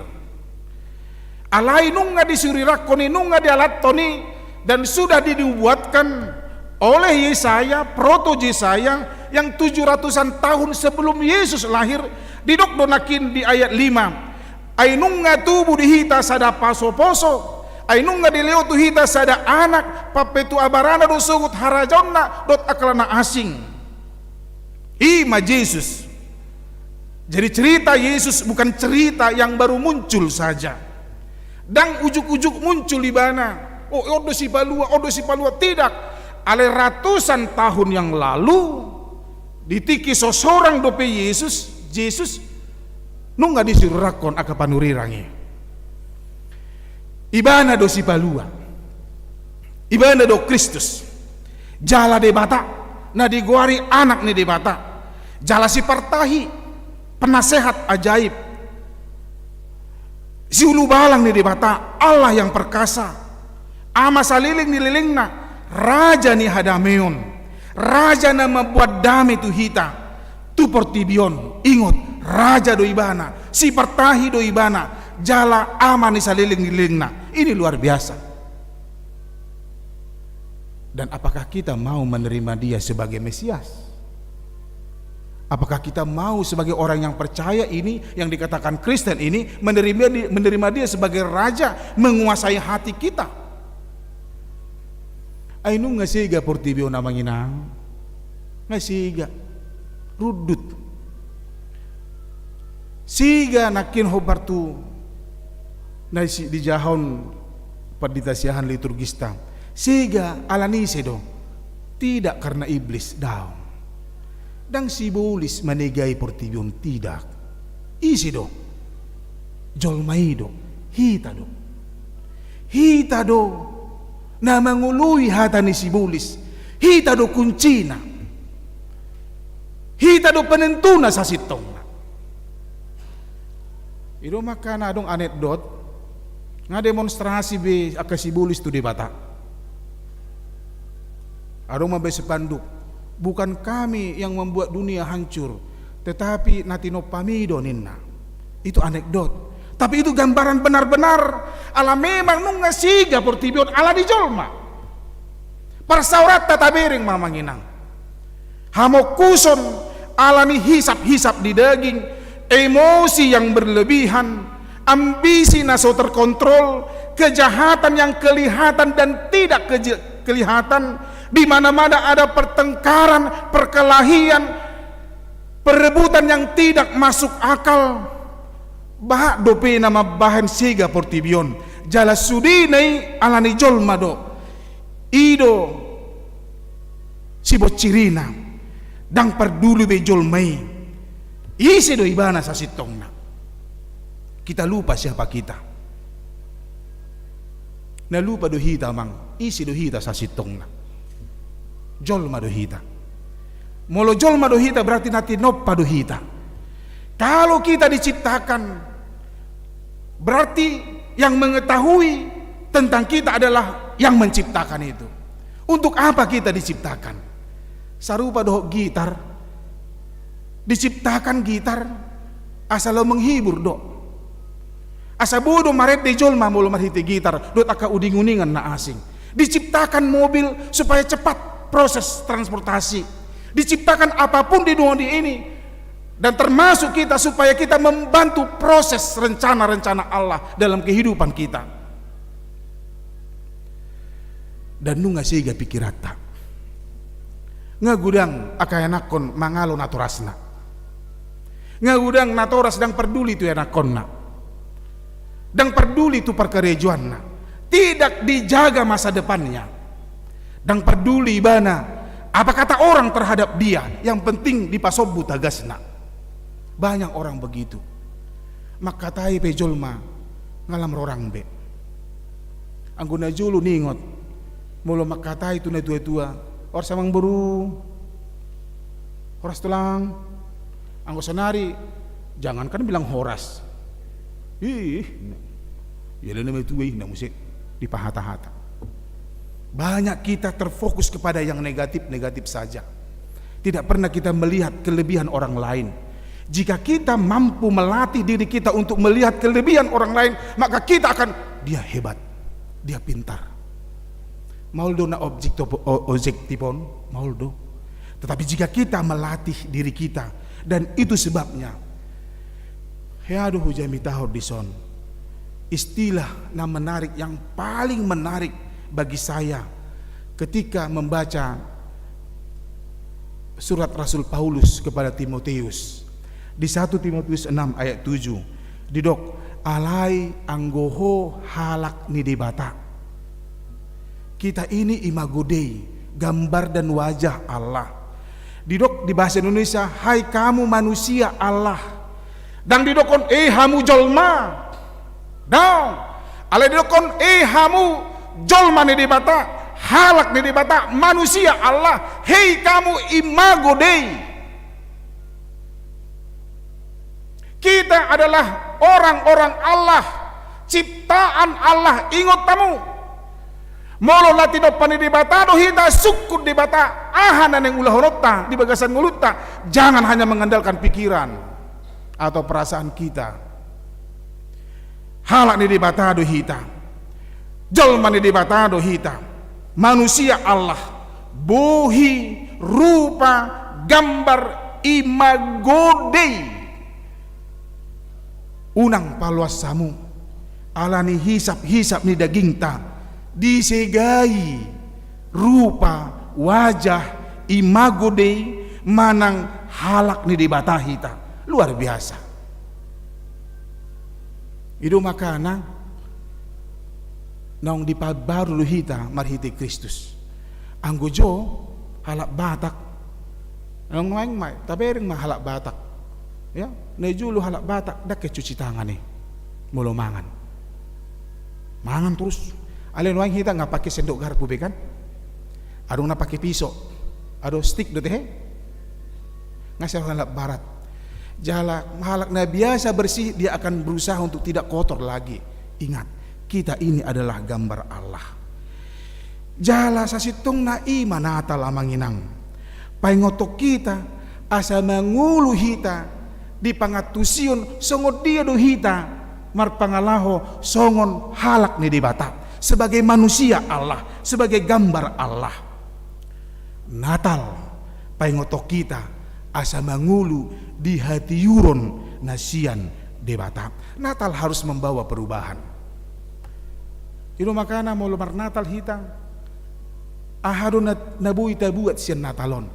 Alai nunga disurirangkon i, nunga dialathon i, dan sudah dinubuatkan oleh Yesaya, Proto Jesaya, yang tujuh ratusan tahun sebelum Yesus lahir. Didok do nangkin di ayat lima: Ai nunga tubu di hita sada posoposo, ai nunga dilehon tu hita sada anak, papetua barana do sogot harajaonna dohot angka na asing. I ma Jesus. Jadi, cerita Yesus bukan cerita yang baru muncul saja. Ndang ujuk-ujuk muncul ibana. Oh, on do Sipalua, on do Sipalua. Tidak. Alai ratusan tahun yang lalu, di tingki so sorang dope Jesus, Jesus, nunga disurirangkon angka panurirang i. Ibana do Sipalua. Ibana do Kristus. Jala Debata, na digoari Anak ni Debata. Jala Sipartahi, penasehat ajaib. Siulubalang ni Debata, Allah yang perkasa. Ama saleleng ni lelengna, Raja ni hadameon. Raja na mambuat dame tu hita, tu portibi on. Ingot, Raja do ibana, Sipartahi do ibana, jala Ama ni saleleng ni lelengna. Ini luar biasa. Dan apakah kita mau menerima Dia sebagai Mesias? Apakah kita mau sebagai orang yang percaya ini, yang dikatakan Kristen ini, menerima di-, menerima Dia sebagai Raja, menguasai hati kita? Ai nunga sega portibi on, amang inang. Nga sega. Rundut. Sega nangkin hombar tu na si-, dijahahon pandita siahaan liturgista. Sega ala ni ise do? Tidak karena iblis, daong. Ndang sibolis manegai portibi on, tidak. Ise do? Jolma i do, hita do. Hita do na mangoloi hata ni sibolis. Hita do kuncina. Hita do penentuna sasintongna. I do ma angka na adong anekdot, nga demonstrasi be angka sibolis tu Debata. Adong ma be spanduk, "Bukan kami yang membuat dunia hancur, tetapi na tinompami do," ninna. Itu anekdot. Tapi itu gambaran benar-benar, ala memang nunga sega portibi on ala ni jolma. Parsaoranta tabereng ma, amang inang. Hamongkuson ala ni hisap-hisap di daging, emosi yang berlebihan, ambisi na so terkontrol, kejahatan yang kelihatan dan tidak keje-, kelihatan, di mana-mana ada pertengkaran, perkelahian, perebutan yang tidak masuk akal. Bahat dope na mambahen sega portibi on, jala sudena i ala ni jolma do. I do sibonsirina, ndang parduli be jolma i ise do ibana sasintongna. Kita lupa siapa kita. Na lupa do hita, amang, ise do hita sasintongna. Jolma do hita. Molo jolma do hita, berarti na tinompa do hita. Kalau kita diciptakan, berarti yang mengetahui tentang kita adalah yang menciptakan itu. Untuk apa kita diciptakan? Sarupa dohot gitar. Diciptakan gitar asa laho menghibur do. Asa boi do marende jolma molo marhite gitar dohot angka uning-uningan na asing. Diciptakan mobil supaya cepat proses transportasi. Diciptakan apapun di dunia ini, dan termasuk kita, supaya kita membantu proses rencana-rencana Allah dalam kehidupan kita. Dan nunga sega pikiranta. Nga godang angka ianakhon mangalo natorasna. Nga godang natoras ndang parduli tu ianakhonna. Ndang parduli tu parkarejoanna. Tidak dijaga masa depannya. Ndang parduli ibana apa kata orang terhadap dia, yang penting dipasombu tagasna. Banyak orang begitu. Mangkatai pe jolma nga lam rohana be. Anggo na jolo ningot, molo mangkatai tu natua-tua, "Horas, amangboru. Horas, tulang." Anggo saonari, jangankan bilang horas, Ih, ia lena metua ih, na muse dipahata-hata. Banyak kita terfokus kepada yang negatif-negatif saja. Tidak pernah kita melihat kelebihan orang lain. Jika kita mampu melatih diri kita untuk melihat kelebihan orang lain, maka kita akan, "Dia hebat, dia pintar." Maol do na objek to-, o-, objektif on, maol do. Tetapi jika kita melatih diri kita, dan itu sebabnya, hea do hujamitahon dison. Istilah na menarik, yang paling menarik bagi saya ketika membaca surat Rasul Paulus kepada Timoteus. Di satu Timoteus enam ayat tujuh, didok, "Alai anggo ho halak ni Debata." Kita ini imago Dei, gambar dan wajah Allah. Didok di bahasa Indonesia, "Hai kamu manusia Allah." Ndang didokkon, "Eh, hamu jolma." Ndang. Alai didokkon, "Eh, hamu jolma ni Debata, halak ni Debata, manusia Allah, hei kamu imago Dei." Kita adalah orang-orang Allah, ciptaan Allah, ingot hamu. Molo na tinompa ni Debata do hita, sungkun Debata, aha na naeng ulahononta di bagasan ngolunta, jangan hanya mengandalkan pikiran atau perasaan kita. Halak ni Debata do hita. Jolma ni Debata do hita. Manusia Allah. Bohi, rupa, gambar, imago Dei. Unang paloas hamu. Ala ni hisap-hisap ni dagingta. Disegai rupa, wajah, imago Dei manang halak ni Debata hita. Luar biasa. I do makana naung dipabaru do hita marhite Kristus. Anggo jo halak Batak, naung nuaeng ma, tabereng ma halak Batak. Ya, na jolo halak Batak, ndang ke cuci tangan i molo mangan. Mangan torus. Alai nuaeng hita nga pake sendok garpu be kan? Adong na pake piso, adong stik do tehe. Nga sian halak barat. Jala halak na biasa bersih, dia akan berusaha untuk tidak kotor lagi. Ingat, kita ini adalah gambar Allah. Jala sasintongna i ma Natal, amang inang. Paingothon hita, asa mangolu hita di pangantusion songon dia do hita marpangalaho songon halak ni Debata, sebagai manusia Allah, sebagai gambar Allah. Natal paingothon hita asa mangolu di hatiuron na sian Debata. Natal harus membawa perubahan. I do makana molo marnatal hita, aha do na, na boi tabuat sian Natal on?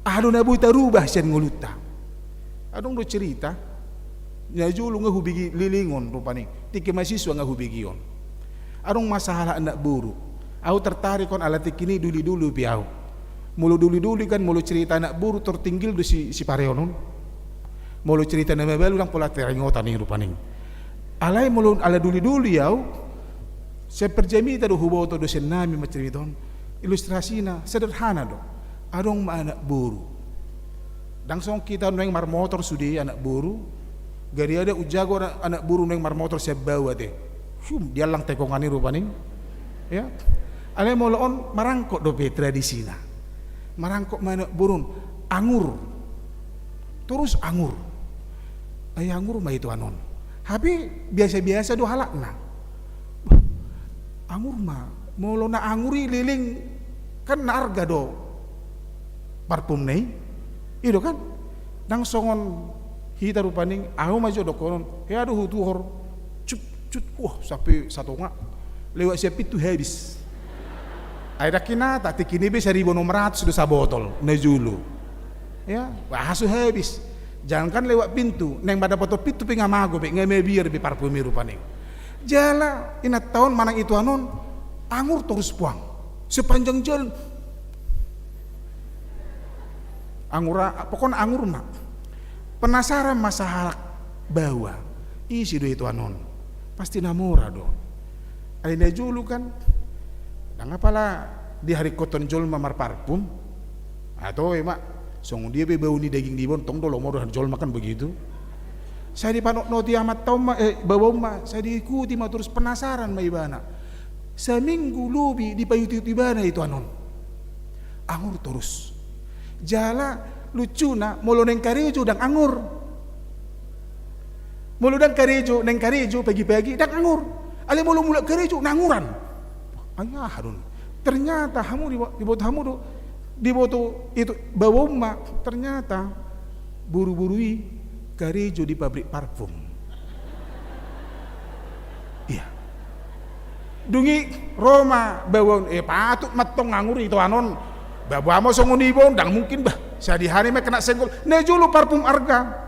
Aha do na boi tarubah sian ngolunta? Adong do cerita, na jolo nga hubege lilingon rupani, tingki mahasiswa nga hubege on. Adong ma sahalak anak boru. Au tertarik on ala tingki ni duli-duli pe au. Molo duli-duli kan, molo cerita anak boru tertinggil do si, si pareon on. Molo cerita na mabalu ndang pola taringotan i rupani. Alai molo ala duli-duli au, sian parjamita do huboto dosen nami mancerita on. Ilustrasina sederhana do. Adong ma anak boru. Ndang songon hita nuaeng marmotor sude anak boru. Gariada umjago anak, anak boru nuaeng marmotor sian bau ate. Hum, diallang tekongan i rupani. Ya. Alai molo on marangkot dope tradisina. Marangkot ma anak boru on, anggur. Torus anggur. Ai anggur ma ituan on. Hape biasa-biasa do halakna. Bah, anggur ma. Molo na anggur i leleng kan na arga do parfumna i. I do kan? Ndang songon hita rupani, au ma jo dohonon, hea do hutuhor. Cut, cut, wah, sampe satonga. Lewat sian pintu habis. Ai ndang hinata, tingki ni be saribu enam ratus do sabotol, na jolo. Ya, aha so habis. Jangankan lewat pintu, naeng mandapothon pintu pe nga mago be, nga mabiar be parfum i rupani. Jala inanta on manang ituan on, anggur torus puang. Sepanjang jalan. Anggur a-, pokokna anggur ma. Penasaran ma sahalak baoa. Ise do ituan on? Pasti na mora do. Ai na jolo kan, ndang apala diharingkothon jolma marparfum. Atau ima, songon dia pe bau ni daging dibaon, tong do lomo do jolma kan begitu. Sai dipanotnoti amanta on ma, eh, baoa on ma, sai diikuti ma torus, penasaran ma ibana. Saminggu lobi dipaihut-ihut ibana itoan on. Angur torus. Jala lucuna, molo naeng karejo ndang angur. Molo ndang karejo, naeng karejo pagi-pagi, ndang angur. Alai molo mulak karejo, na anguran. Ai aha do on? Ternyata hamu dibo-, diboto hamu do, diboto ito baoa on ma, ternyata boru-boru i karejo di pabrik parfum. Iya. Dung i ro ma baoa on, eh, patut ma antong angur itoan on. Ba boa ma songon i bo, ndang mungkin bah. Sadihani ma kena senggol. Na jolo parfum arga.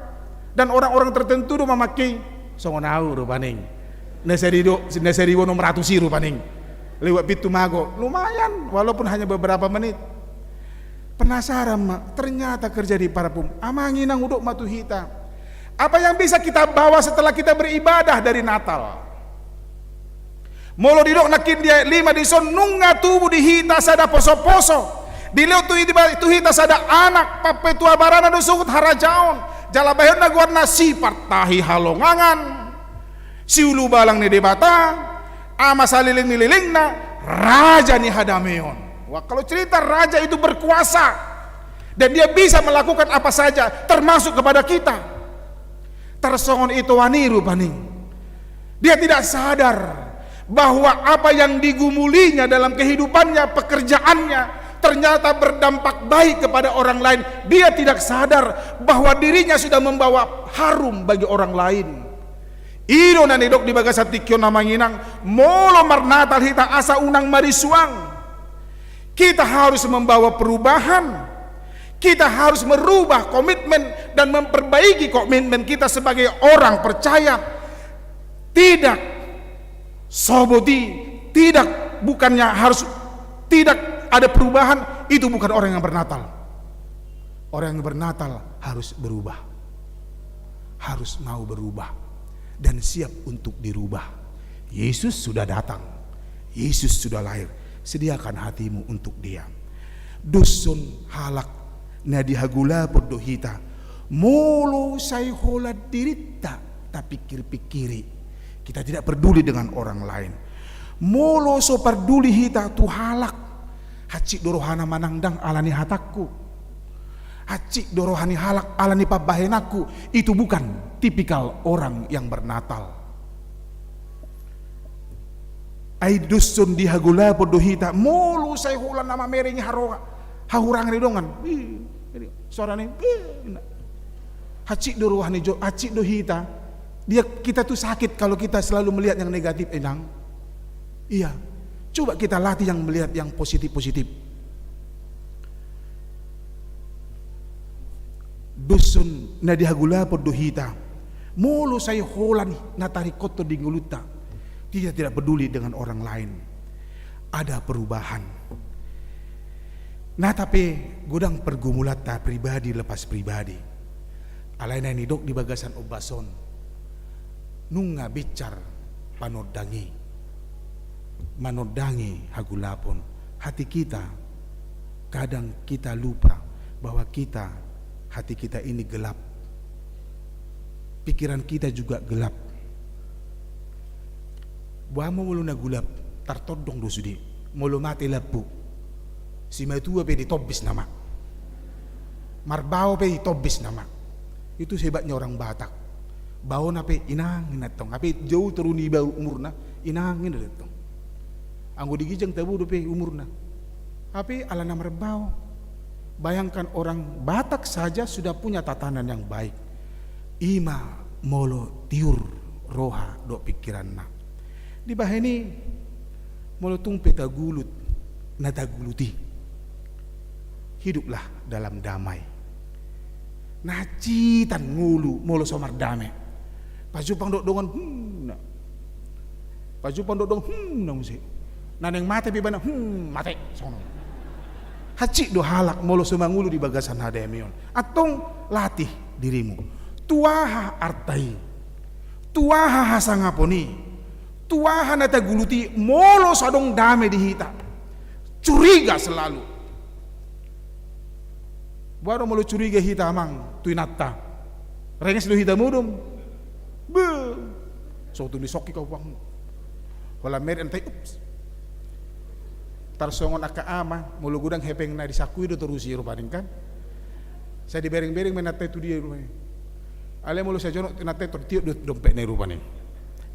Dan orang-orang tertentu do mamake i. Songon au rupani. Na sari do, na sari bo onom ratus i rupani. Lewat pintu mago. Lumayan, walaupun hanya beberapa menit. Penasaran ma, ternyata kerja di parfum. Amang inang, hudok ma tu hita. Apa yang bisa kita bawa setelah kita beribadah dari Natal? Molo didok nangkin di ayat lima dison, nunga tubu di hita sada poso-poso. Dilehon tu hita, tu hita sada anak, pampetua barana do sohot harajaon. Jala bahenonna goarna Sipartahi Halongangan, Siulubalang ni Debata, Ama Saleleng ni Lelengna, Raja ni Hadameon. Wah, kalau cerita raja itu berkuasa dan dia bisa melakukan apa saja, termasuk kepada kita. Tarsongon itoan i rupani. Dia tidak sadar bahwa apa yang digumulinya dalam kehidupannya, pekerjaannya, ternyata berdampak baik kepada orang lain. Dia tidak sadar bahwa dirinya sudah membawa harum bagi orang lain. I do na nidok di bagasan tingki on, amang inang, molo marnatal hita asa unang marisuang. Kita harus membawa perubahan. Kita harus merubah komitmen dan memperbaiki komitmen kita sebagai orang percaya. Tidak soboti, tidak, bukannya harus tidak ada perubahan, itu bukan orang yang bernatal. Orang yang bernatal harus berubah. Harus mau berubah dan siap untuk dirubah. Yesus sudah datang. Yesus sudah lahir. Sediakan hatimu untuk Dia. Dos on halak na di hagolapon do hita. Molo sai holan dirinta tapikir-pikiri. Kita tidak peduli dengan orang lain. Molo so parduli hita tu halak, hansit do rohana manang ndang ala ni hatangku. Hansit do roha ni halak ala ni pambahenanku, itu bukan tipikal orang yang bernatal. Ai dos on di hagolapon do hita, molo sai holan na mamereng i haroha, hahurangan ni dongan. Ih, jadi, suarana, ih, na. Hansit do roha ni jo-, hansit do hita. Dia, kita tuh sakit kalau kita selalu melihat yang negatif, Inang. Iya. Coba kita latih yang melihat yang positif-positif. Dos on na di hagolapon do hita. Molo sai holan na taringkothon di ngolunta. Kita tidak peduli dengan orang lain. Ada perubahan. Nata pe godang pergumulanta pribadi lepas pribadi. Alai na nidok di bagasan ombas on. Nunga bincar panondang i. Manondangi hagolapon. Hati kita, kadang kita lupa bahwa kita, hati kita ini gelap. Pikiran kita juga gelap. Boha ma molo na golap, tartondong do sude. Molo mate lampu, simatua pe ditombis nama. Marbao pe ditombis nama. Itu hebatnya orang Batak. Baona pe inang inang tong. Hape jauh toru ni baoa umurna, inang inang tong. Anggo di ginjang tabo dope umurna. Hape ala na marbao. Bayangkan orang Batak saja sudah punya tatanan yang baik. Ima molo tiur roha dohot pikiranna. Dibahen i molo tung pe tagulut, na tagulut i. Hiduplah dalam damai. Na hansitan ngolu molo so mardame. Pajumpang dohot dongan, hmm, na. Pajumpang dohot dongan, hmm, na muse. Na naeng mate pe ibana, hmm, mate. Songon on. Hansit do halak molo so mangolu di bagasan hadameon. Antong latih dirimu. Tu aha arta i? Tu aha hasangapon i? Tu aha na tagulut i molo so adong dame di hita? Curiga selalu. Boha do molo curiga hita, amang, tu inanta? Renges do hita modom. Beuh. So tu ni soki kau puang. Holan mere antai, ups. Tarsongon angka ama, molo godang hepengna disangkui do torus i rupani kan. Sai dibereng-bereng ma inanta i tu dia rupani. Alai molo sai jonok inanta i, tor tiop do dompetna i rupani.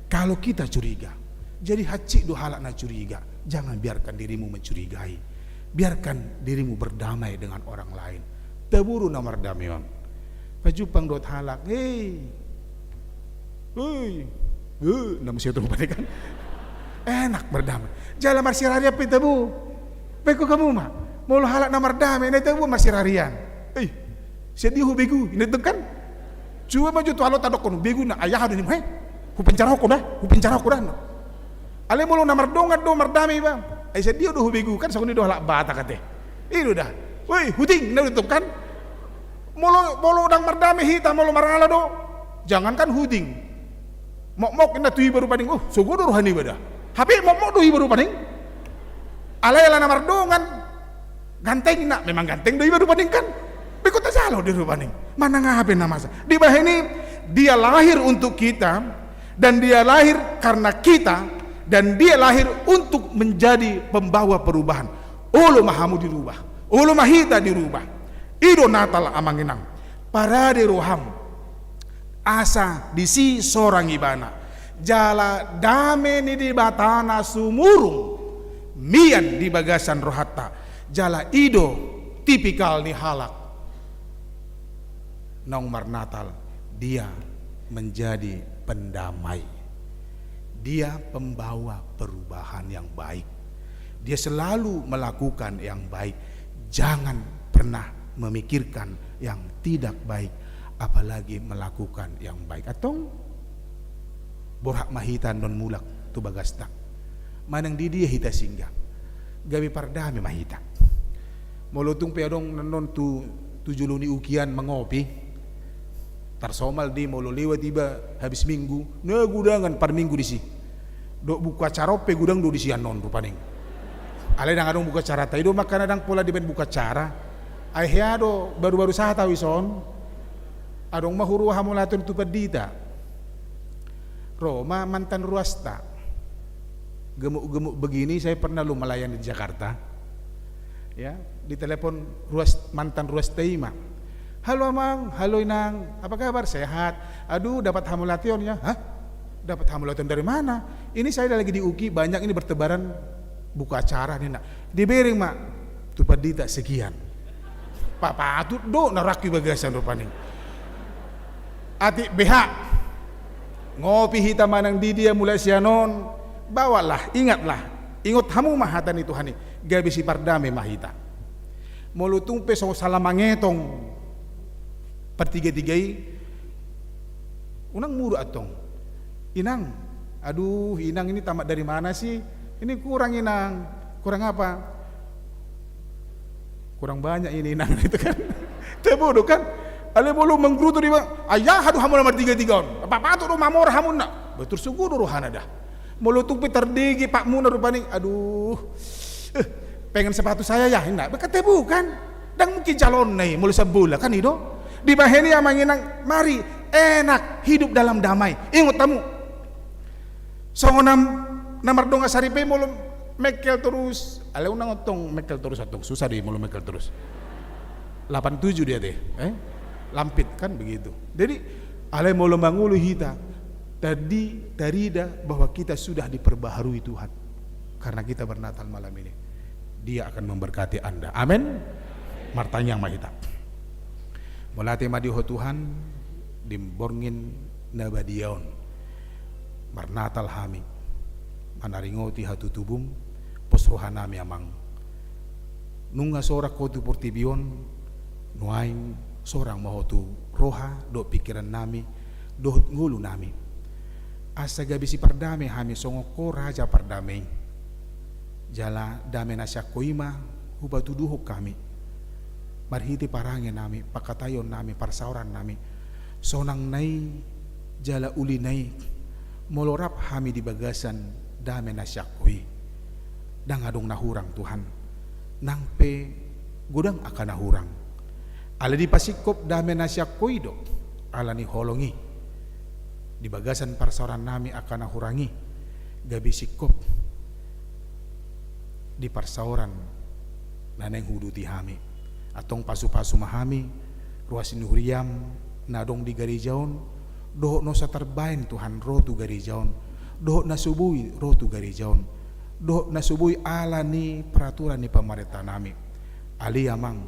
Kalau kita curiga, jadi hansit do halak na curiga. Jangan biarkan dirimu mencurigai. Biarkan dirimu berdamai dengan orang lain. Tabo do na mardame on. Pajumpang dohot halak, hei, hei, hei, na muse tu rupani kan. Enak mardame. Jala marsirarian pe tabo. Peko hamu ma. Molo halak na mardame, na tabo marsirarian. Hei, sian dia ho begu, inna tong kan. Coba ma jo tu halak tadokkon, begu na, ai aha do nimu, he? Hupenjara ho da, hupenjara ho da. Alai molo na mardongan do mardame iba. Ai sian dia do ho begu, kan songon i do halak Batak ate. I do da. Woi, huting, na do tong kan. Molo, molo ndang mardame hita, molo marala do. Jangankan huting. Mokmok inna tu iba rupani, oh, sogo do roha ni iba da. Hape mokmok do iba rupani. Alai ala na mardongan. Ganteng inna, memang ganteng do iba rupani kan. Peko tajalo do rupani. Manang aha pe na masa. Dibahen i, dia lahir untuk kita, dan dia lahir karena kita, dan dia lahir untuk menjadi pembawa perubahan. Olo ma hamu dirubah. Olo ma hita dirubah. I do Natal amang inang. Parade roham. Asa disi sorang ibana. Jala dame ni Debata na sumurung mian di bagasan rohanta. Jala i do tipikal ni halak naung marnatal, dia menjadi pendamai. Dia pembawa perubahan yang baik. Dia selalu melakukan yang baik. Jangan pernah memikirkan yang tidak baik, apalagi melakukan yang baik. Antong, borhat ma hita annon mulak tu bagasta. Manang di dia hita singgah, gabe pardame ma hita. Molo tung pe adong annon tu, tu jolo ni ukian mangopi, tarsomal di molo lewat iba habis minggu, na gudangan parminggu disi. Dohot buka acara on pe godang do disi annon rupani. Alai ndang adong buka acaranta i do, makana ndang pola dibaen buka acara. Ai hea do, baru-baru sahata au ison. Adong ma huroha mauliate on tu pandita. Ro ma mantan ruasta. Gemuk-gemuk begini saya pernah lo melayani di Jakarta. Ya, ditelepon ruas, mantan ruasta i ma. "Halo amang, halo inang, apa kabar? Sehat? Aduh, dapat hamauliateon ya." "Hah? Dapat hamauliateon dari mana? Ini saya lagi di uki, banyak ini bertebaran buka acara," ninna. Dibereng ma tu pandita sekian. Papatut do na rangku i bagasan rupani. Atik beha. Ngopi hita manang di dia mulak sian on, bawalah, ingatlah. Ingot hamu ma hata ni Tuhan i, gabe sipardame ma hita. Molo tung pe so sala mangetong partiga-tiga i, unang muruk antong. "Inang, aduh, inang, ini tamat dari mana sih? Ini kurang, inang. Kurang apa?" "Kurang banyak ini, inang," itu kan. Tabo do kan. Alai molo manggerutu do iba, "Ai aha do hamu na martiga-tiga on? Papatut do mamora hamu," ninna. Betul, sogo do rohana da. Molo tung pe tardege patmuna rupani, "Aduh, eh, pengen sepatu saya ya," ninna. Ba tabo kan. Ndang mungkin calonna i molo sian bola kan i do. Dibahen i amang inang, mari enak hidup dalam damai. Ingot hamu. Songon na, na mardongan saripe molo mengkel torus. Alai unang antong mengkel torus antong, susah do i molo mengkel torus. Lapan tujuh dia deh, eh? Lampit kan begitu. Jadi, alai molo mangolu hita, tadi tarida bahwa kita sudah diperbaharui Tuhan. Karena kita bernatal malam ini. Dia akan memberkati Anda. Amin. Martangiang ma hita. Mauliate ma di Ho Tuhan, di borngin na badia on. Marnatal hami, manaringoti hatutubum, pos rohanami amang. Nunga sorang Ho tu portibi on, nuaeng sorang ma Ho tu roha dohot pingkirannami, dohot ngolunami. Asa gabe sipardame hami songon Ho Raja Pardame i. Jala dame na sian Ho i ma hupatuduhon hami. Marhite parangenami, pangkataionnami, parsaorannami. Sonangna i jala ulina i. Molo rap hami di bagasan dame na sian Ho i. Ndang adong na hurang Tuhan. Nang pe godang angka na hurang. Alai dipasingkop dame na sian Ho i do. Ala ni holong i. Di bagasan parsaoran nami angka na hurang i, gabe singkop di parsaoran na naeng huuduti hami. Antong pasupasu ma hami, ruas ni huriam na adong di gareja on, dohot na so tarbaen Tuhan ro tu gareja on, dohot na so boi ro tu gareja on, dohot na so boi ala ni peraturan ni pamarenta nami. Ale Amang,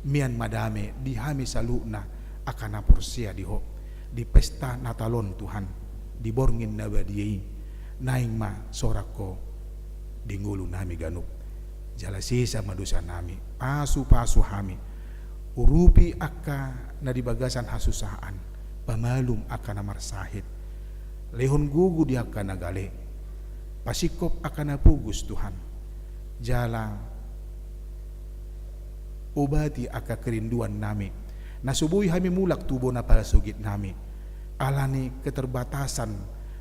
mian ma dame di hami saluhutna angka na porsea di Ho. Di pesta Natal on Tuhan, di borngin na badia i, naeng ma sorak Ho di ngolu nami ganup. Jala sesa ma dosa nami, pasupasu hami, urupi angka na di bagasan hasusaan, pamalum angka na marsahit, lehon gogo di angka na gale, pasingkop angka na pogos Tuhan, jala obati angka kerinduan nami, na so boi hami mulak tu bona pasogit nami, ala ni keterbatasan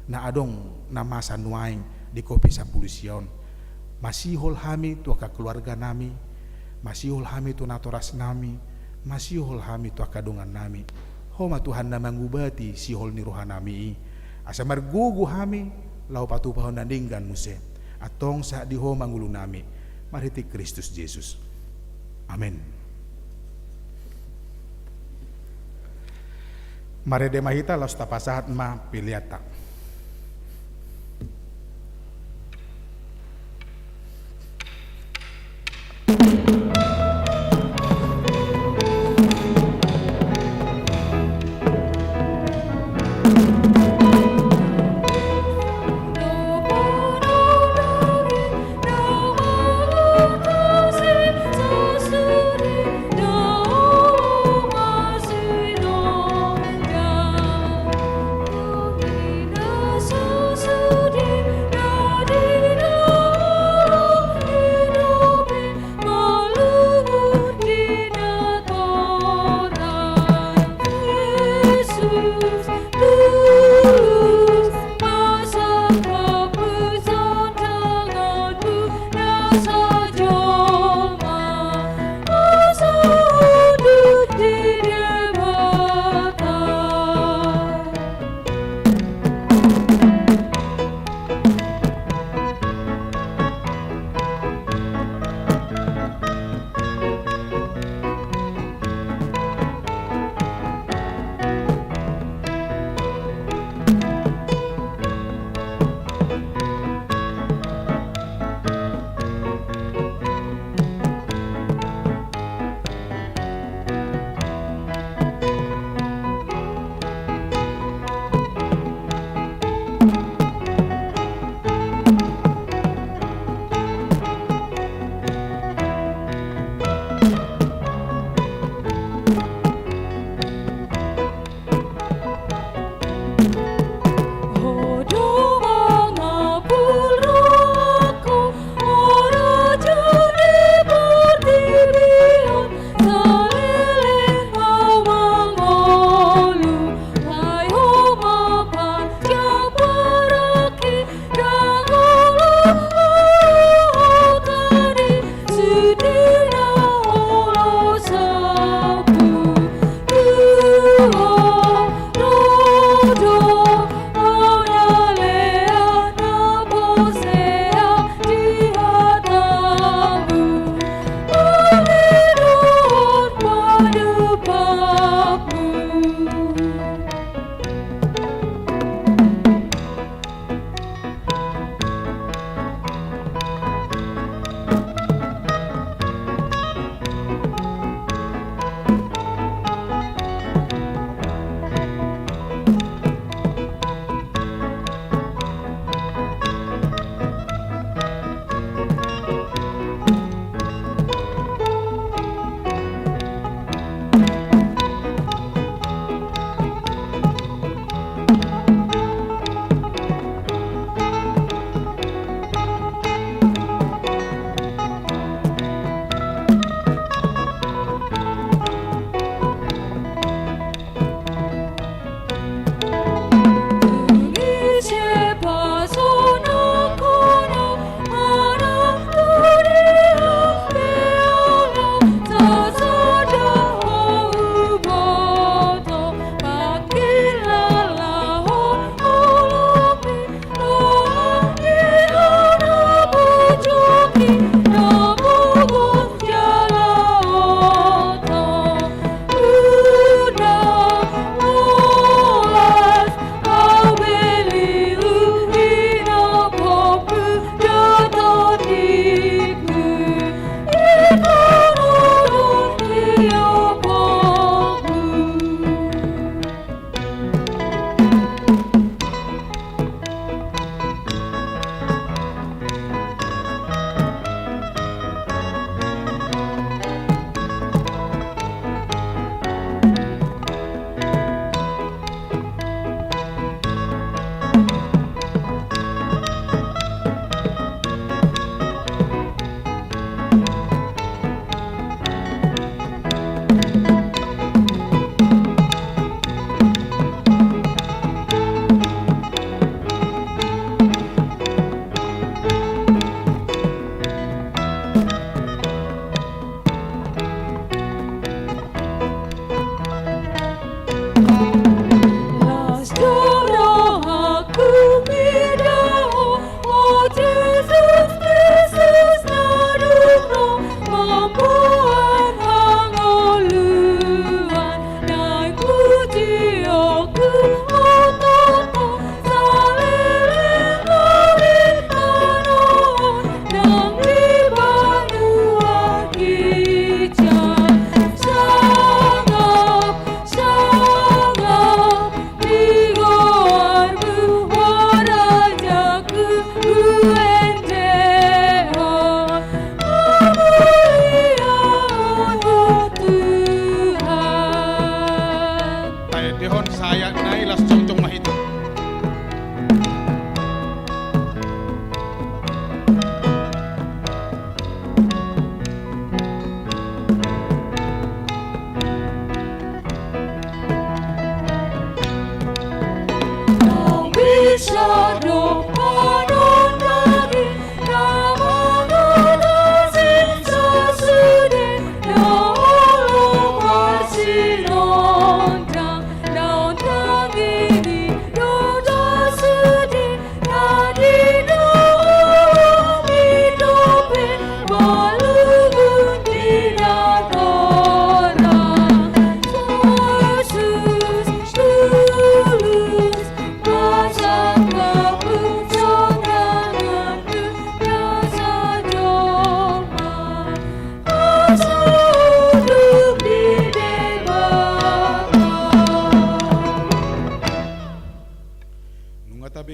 na adong na masa nuaeng di Covid sampulu sia on. Masihol hami tu angka keluarga nami, masihol hami tu natoras nami, masihol hami tu angka dongan nami. Ho ma Tuhan na mangubati sihol ni roha nami i, asa margogo hami laho patupahon na denggan muse. Antong sahat di Ho ma ngolu nami, marhite Kristus Jesus. Amen. Marende ma hita, laos tapasahat ma peleanta.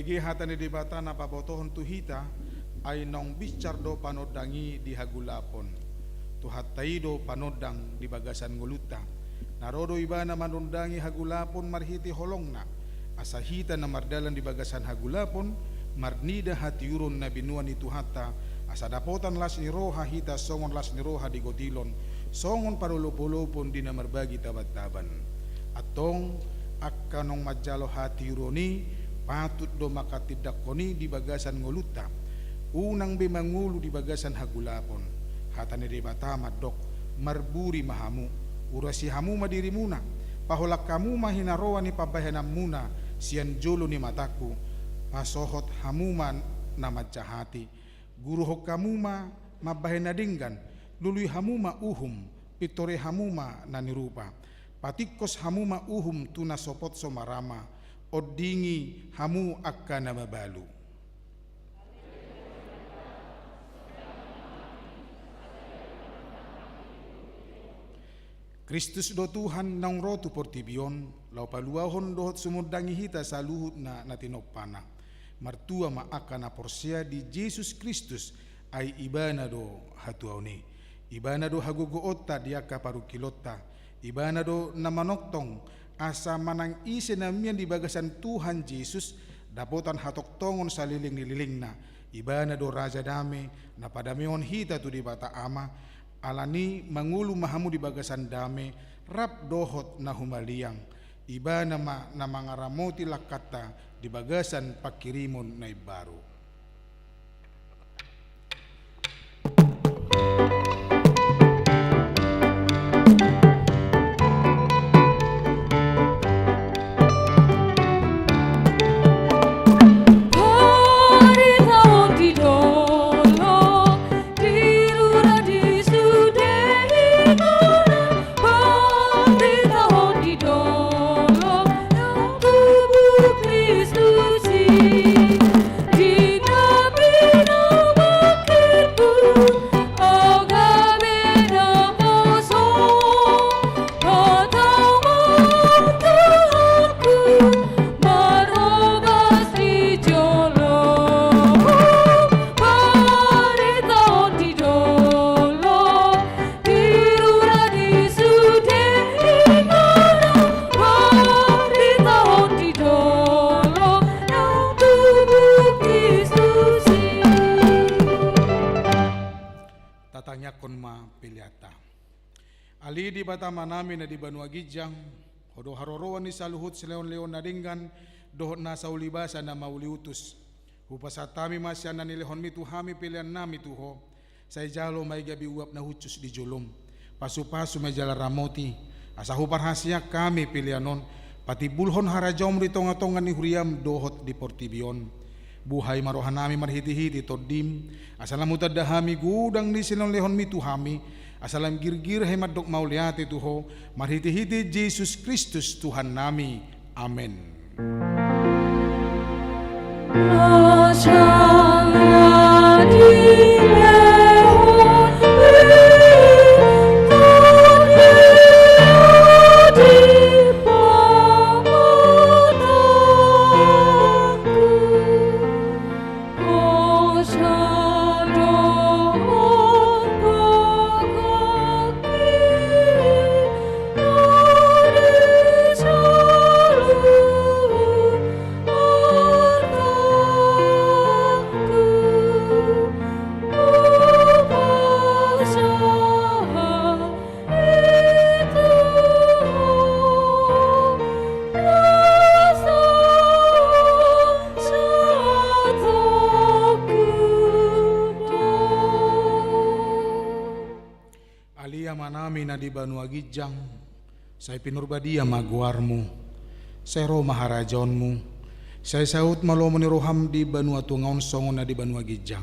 Bege hata ni Debata na pabotohon tu hita, ai naung binsar do panondang i di hagulapon. Tuhanta i do panondang di bagasan ngolunta. Na ro do Ibana manondangi hagulapon marhite holongna, asa hita na mardalan di bagasan hagulapon, marnida hatiuron na binoan ni Tuhanta, asa dapotan las ni roha hita songon las ni roha di gotilon, songon parolopolopon di na marbagi tabantaban. Antong, angka naung manjalo hatiuron i, patut do manghatindanghon i di bagasan ngolunta. Unang be mangolu di bagasan hagulapon. Hata ni Debata mandok, marburi ma hamu, urasi hamu ma dirimuna, paholang hamu ma hinaroan ni pambahenanmuna sian jolo ni matangku, pasohot hamu ma na manjahati, guruhon hamu ma mambahen na denggan, lului hamu ma uhum, pintori hamu ma na nirupa, patingkos hamu ma uhum tu na sopot so marama, ondingi hamu angka na mabalu. Kristus do Tuhan naung ro tu portibi on, laho paluahon dohot sumondangi hita saluhutna na tinompana. Martua ma angka na porsea di Jesus Kristus, ai Ibana do hatuaon i. Ibana do hagogoonta di angka parungkilonta. Ibana do na manongtong, asa manang ise na mian di bagasan Tuhan Jesus, dapotan hatongtongon saleleng ni lelengna. Ibana do Raja Dame, na padamehon hita tu Debata Ama, alani mangolu ma hamu di bagasan dame, rap dohot na humaliang. Ibana ma na mangaramoti langkanta di bagasan panghirimon na imbaru. Tatangiangkon ma peleanta. Ale Debata Amanami na di banua ginjang, Ho do haroroan ni saluhut silehonlehon na denggan dohot nasa ulibasa na mauliutus. Hupasahat hami ma sian na nilehonmi tu hami peleannami tu Ho. Sai jalo ma i gabe uap na hushus di jolom. Pasupasu ma i jala ramoti, asa huparhaseang hami pelean on patimbulhon harajaonmu di tongatonga ni huriam dohot di portibi on. Buhai ma rohanami marhitehite Tondim, asa lam hutanda hami godang ni silehonlehonmi tu hami, asa lam girgir hami mandok mauliate tu Ho, marhitehite Jesus Kristus Tuhannami. Amen. Ale Amanami na di banua ginjang, sai pinarbadia ma goarmu, sai ro ma harajaonmu, sai saut ma lomo ni roham di banua tonga on songon na di banua ginjang.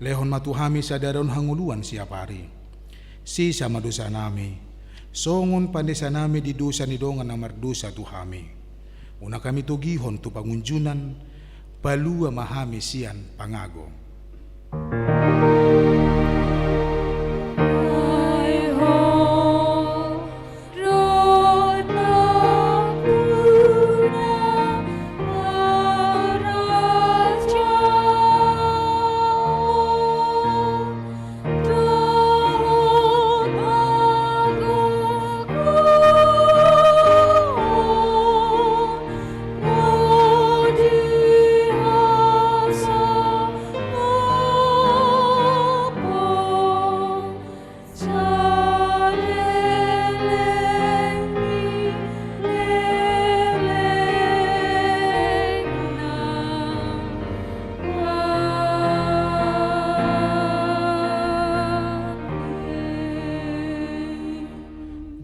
Lehon ma tu hami sadari on hangoluan siapari. Sesa ma dosanami, songon panesanami di dosa ni dongan na mardosa tu hami. Unang hami togihon tu pangunjunan, palua ma hami sian pangago.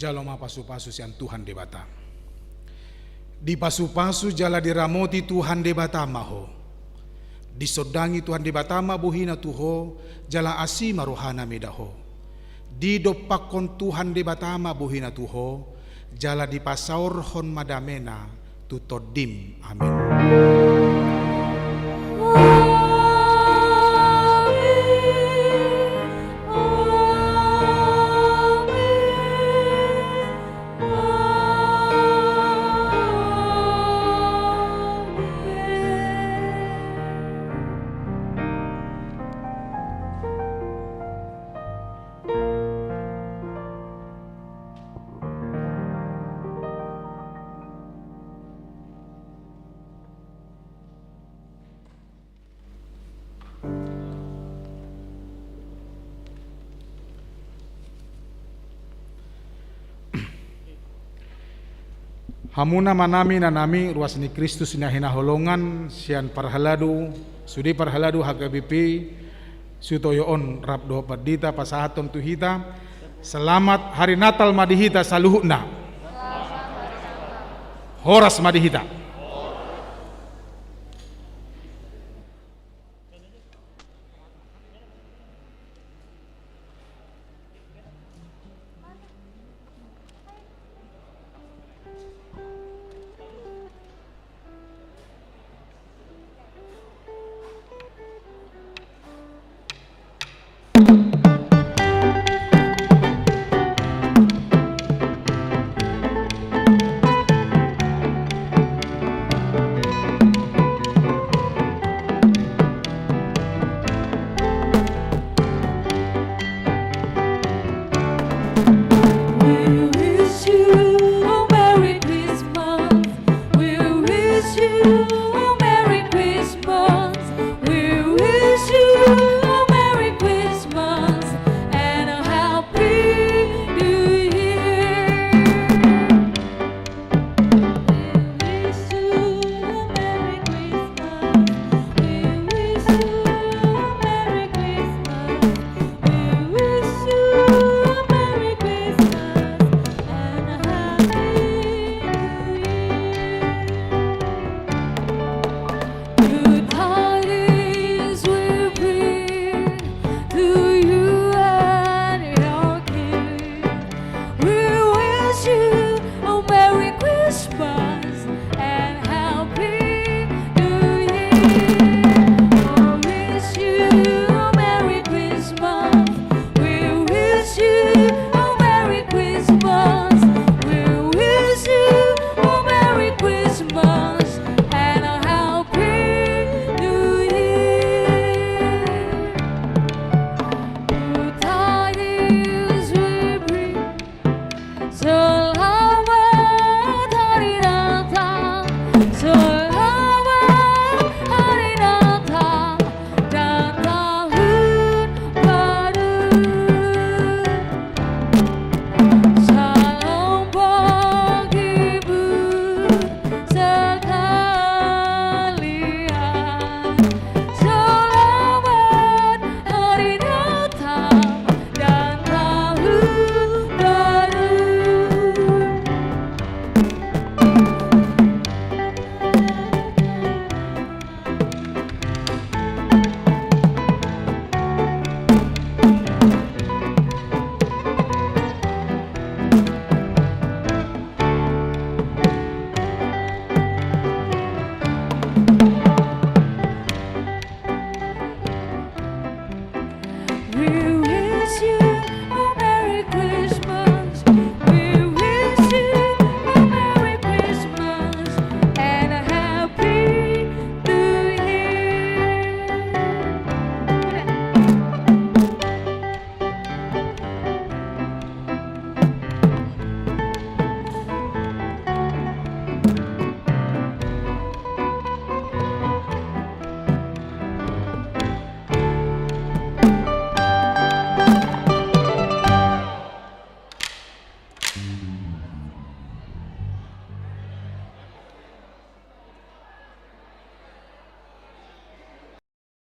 Jalo ma pasupasu sian Tuhan Debata. Dipasupasu jala diramoti Tuhan Debata ma ho. Disondangi Tuhan Debata ma bohina tu ho, jala asi ma rohana mida ho. Didompakkon Tuhan Debata ma bohina tu ho, jala dipasaorhon ma damena tu tondim. Amen. Hamuna ma nami na nami ruas ni Kristus na hinaholongan sian parhalado, sude parhalado H K B P, sude on rap dohot pandita pasahathon tu hita. Selamat Hari Natal ma di hita saluhutna. Horas ma di hita.